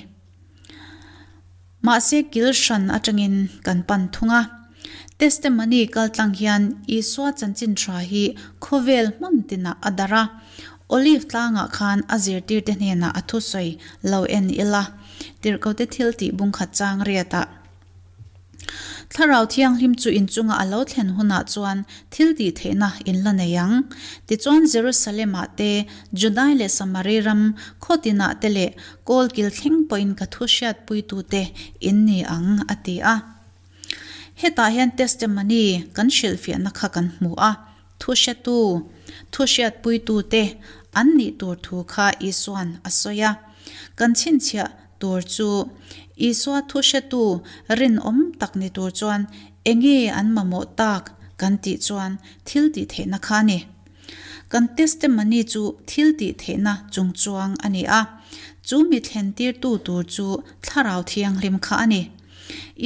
Mahse kil hran atangin kan pan thung a. Testimony kaltlang hian Isua chanchin tha hi khawvel hmun tinah a darh a. Olive tlangah khan a zirtirte hnenah a thusawi lo en ila, tirhkote thil tih bungkhat chang riatah. Thlarau Thianghlim chu in chunga a lo thlen hunah chuan thil tih theihna in la nei ang. Tichuan Jerusalem-ah te, Judai leh Samari ram khaw tinah te leh kawlkil thleng pawhin ka thu hriatpuitute in ni ang, a ti a. Hetah hian testimony kan hrilhfiahna kha kan hmu a, thu hretu, thu hriatpuitute an nih tur thu kha Isua'n a sawi a. Kan chhinchhiah tur chu Isua thu hretu rinawm tak ni tur chuan enge an mamawh tak kan tih chuan thil tih theihna kha a ni. Kan testimony chu thil tih theihna chungchuang a ni a, chu mi thlentirtu tur chu Thlarau Thianghlim kha a ni.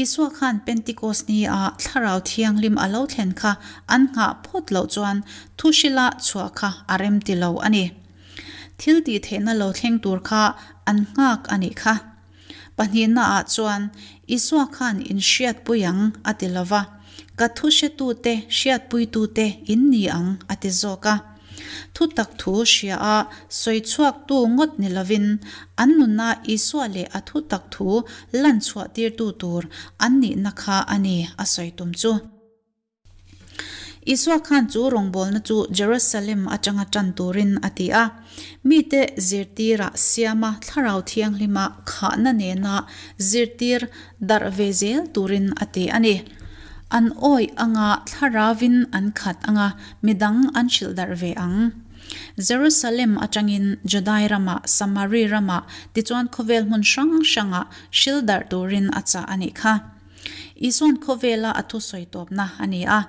Isua khan Pentikos ni a Thlarau Thianghlim a lo thlen kha an nghah phawt loh chuan thu hrila chhuah kha a rem ti lo a ni. Thil tih theihna lo thleng tur kha an nghak a nih kha. Pahnihna ah chuan Isua khan in hriatpui ang a ti lo va, ka thu hretute hriatpuitute in ni ang a ti zawk a. Thu tak thu hria a sawi chhuaktu ngawt ni lovin an nuna Isua leh a thu tak thu lan chhuah tirtu tur an nihna kha a ni a sawi tum chu. Isua khan chu rawngbawlna chu Jerusalem atanga tan turin a ti a. Mite zirtirah siama Thlarau Thianghlima khahna nena zirtir darh ve zel turin a ti a ni. An awih anga Thlarauvin an khat anga midang an hrilh darh ve ang. Jerusalem atangin Judai ramah, Samari ramah tichuan khawvel hmun hrang hrangah hrilh darh turin a chah a nih kha. Isua'n khawvela a thusawi tawpna a ni a,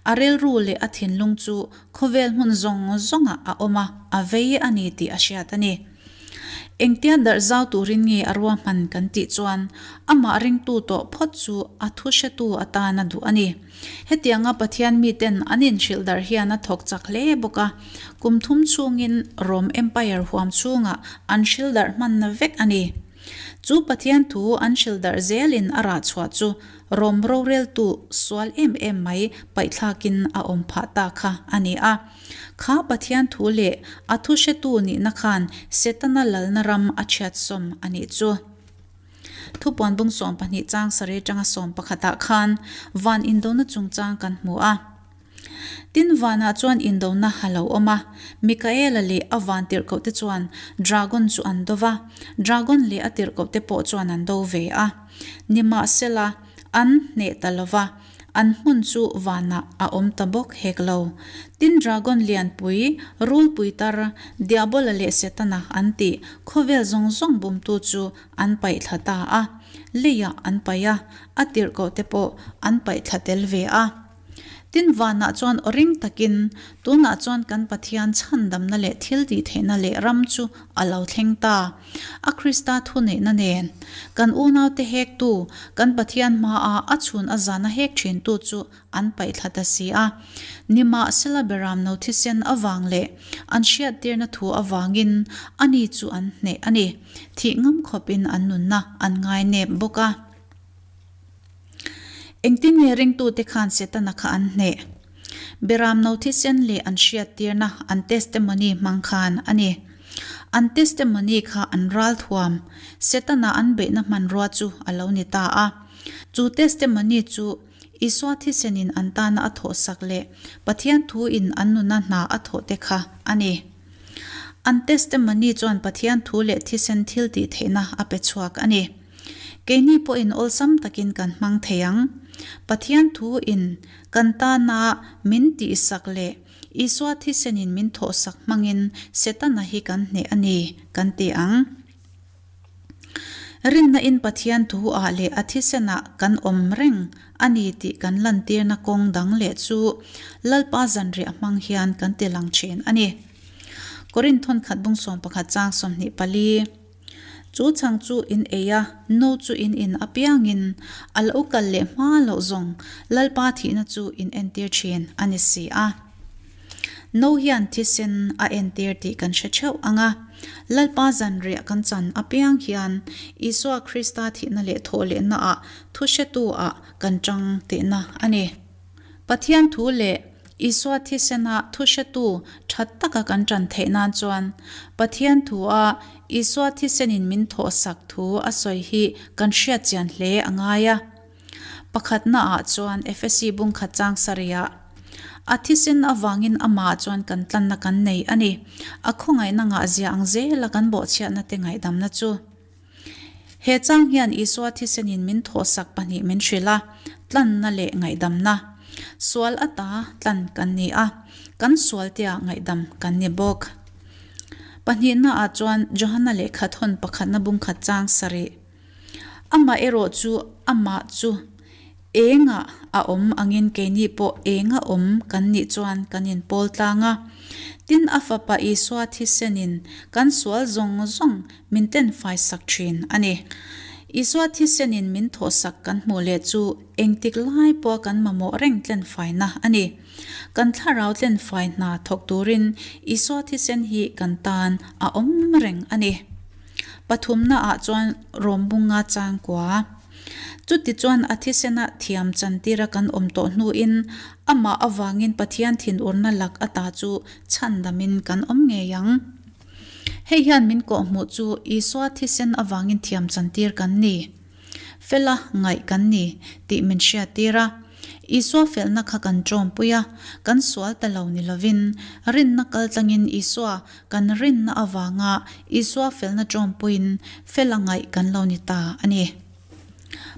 a rilru leh a thinlung chu khawvel hmun zawng zawngah a awm a, a vei a ni tih a hriat a ni. Engtia darh zau turin nge a ruahman kan tih chuan amah ringtu tawh phawt chu a thu hretu atan a duh a ni. Hetianga Pathian miten an inhrilh darh hian a thawk chak hle bawk a, kum thum chhungin Rom Empire huam chhungah an hrilh darh hmanna vek a ni. Chu Pathian thu an hrilh darh zelin a rah chhuah chu Rom roreltu sual em em mai paihthlakin a awm phah ta kha a ni a. Kha Pathian thu leh a thu hretu nihna khan Setana lalna ram a chhiatsawm a nih chu. Thupuan bung 12 chang sarih atanga 11 ah khan van indona chungchang kan hmu a. Tin, vanah chuan indona a lo awm a, Mikaela leh a van tirhkohte chuan dragon chu an do va, dragon leh a tirhkohte pawh chuan an do ve a. Nimahsela, an hneh ta lo va, an hmun chu vanah a awm ta bawk hek lo. Tin, dragon lianpui, rulpui tar, Diabola leh Setana an tih khawvel zawng zawng bumtu chu an paih thla ta a, leiah an paih a, a tirhkohte pawh an paih thla tel ve a. Tin, vanah chuan aw ring takin, Tunah chuan kan Pathian chhandamna leh thil tihtheihna leh ram chu a lo thleng ta. A Krista thuneihna nen, kan unaute hektu, kan Pathian hmaa a chhun a zana hek thintu chu an paihthla ta si a. Nimahsela Beramno thisen avang leh an hriattirna thu avangin ani chu an hneh a ni. Thih ngam khawpin an nunna an ngainep bawk a. Engtin nge ringtute khan Setana kha an hneh? Beram no thisen leh an hriattirna an testimony hmang khan a ni. An testimony kha an ral thuam, Setana an beihna hmanrua chu a lo ni ta a. Chu testimony chu Isua thisenin an tana a thawhsak leh Pathian thuin an nuna hna a thawhte kha a ni. An testimony chuan Pathian thu leh thisen thil tih theihna a pe chhuak a ni. Keini pawhin awlsam takin kan hmang thei ang. Pathian thuin kan tana min tihsak leh Isua thisenin min thawhsak hmangin Setana hi kan hneh a ni kan ti ang. Rinna-in Pathian thu ah leh a thisenah kan awm reng a ni tih kan lantirna kawng dang leh chu Lalpa zanriah hmang hian kan ti lang thin a ni. Korinth thawnkhat bung 11 chang 24. Chu chhang chu in ei a, no chu in in apiangin a lo kal leh hma loh zawng Lalpa thihna chu in entir thin a ni si a. No hian thisen a entir tih kan hre theuh ang a, Lalpa zanriah kan chan apiang hian Isua Krista thihna leh thawhlehna ah thuhretu ah kan tang tihna a ni. Pathian thu leh Isua thisena thuhretu tha taka kan tan theih nan chuan Pathian thua Isua thisenin min thawhsak thu a sawi hi kan hriatchian hle a ngai a. Pakhatnaah chuan Efesi bungkhat chang sarihah, A thisen avangin amah chuan kan tlanna kan nei a ni. A khawngaihna ngahzia ang zela kan bawhchhiatna te ngaihdamna chu. He chang hian Isua thisenin min thawhsak pahnih min hrilh a, tlanna leh ngaihdamna. Sual ata tlan kan ni a, kan sualteah ngaihdam kan ni bawk. Pahnihnaah chuan Johana lehkha thawn pakhatna bungkhat chang sarih. Amah erawh chu amah chu engah a awm angin keini pawh enga awm kan nih chuan kan inpawl tlang a. Tin, a Fapa Isua thisenin kan sual zawng zawng min tlenfai sak thin a ni. Isua thisenin min thawhsak kan hmuh leh chu engtik lai pawha kan mamawh reng tlenfaina a ni. Kan thlarau tlenfai hna thawk turin Isua thisen hi kan tan a awm reng a ni. Pathumnaah chuan Rawmbunga changkua. Chutichuan a thisena thiam chantira kan awm tawh hnuin amah avangin Pathian thinurna lak ata chu chhandamin kan awm ngei ang. Hei hian min kawhhmuh chu Isua thisen avangin thiam chantir kan ni. Fela ngaih kan ni tih min hriattir a. Isua felna kha kan tawmpui a, kan sual ta lo ni lovin, rinna kaltlangin Isua kan rinna avanga Isua felna tawmpuiin fela ngaih kan lo ni ta a ni.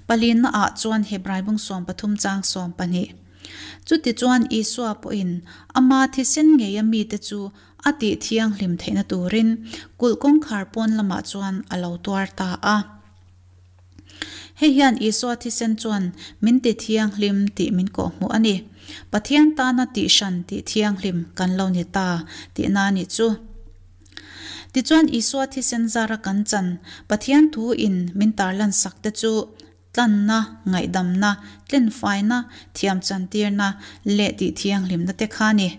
Palina ah chuan Hebrai bung 13 chang 12. Chutichuan Isua pawhin ama thisen ngeia mite chu a tih thianghlim theihna turin kulh kawngkhar pawn lamah chuan a lo tuar ta a. Hei hian Isua thisen chuan min ti thianghlim tih min kawhhmuh a ni. Pathian tana tihhran tih thianghlim kan lo ni ta tihna a nih chu. Tichuan Isua thisen zara kan chan Pathian thu in min tarlan sak te chu tlanna, ngaihdamna, tlenfaina, thiamchantirna leh tih thianghlimna te kha a ni.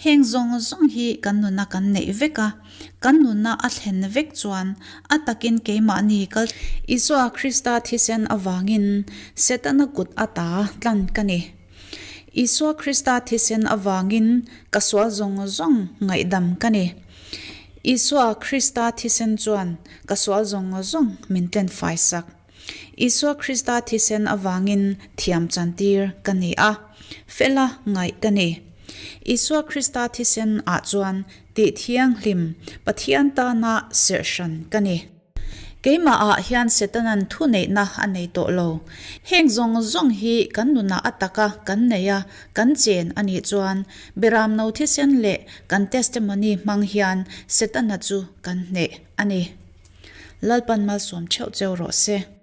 Heng zawng zawng hi kan nuna kan neih vek a, kan nuna a thlen vek chuan a takin keimahni kal. Isua Krista thisen avangin Setana kut ata tlan ka ni. Isua Krista thisen avangin ka sual zawng zawng ngaihdam ka ni. Isua Krista thisen chuan ka sual zawng zawng min tlenfai sak. Isua Krista thisen avangin thiam chantir ka ni a, fela ngaih ka ni. Isua Krista thisen ah chuan tih thianghlim Pathian tana serhhran ka ni. Keimah ah hian Setanan thuneihna a nei tawh lo. Heng zawng zawng hi kan nunah a taka kan nei a, kan chen a nih chuan Beramno thisen leh kan testimony hmang hian Setana chu kan hneh a ni. Lalpan malsawm theuh cheu rawh se.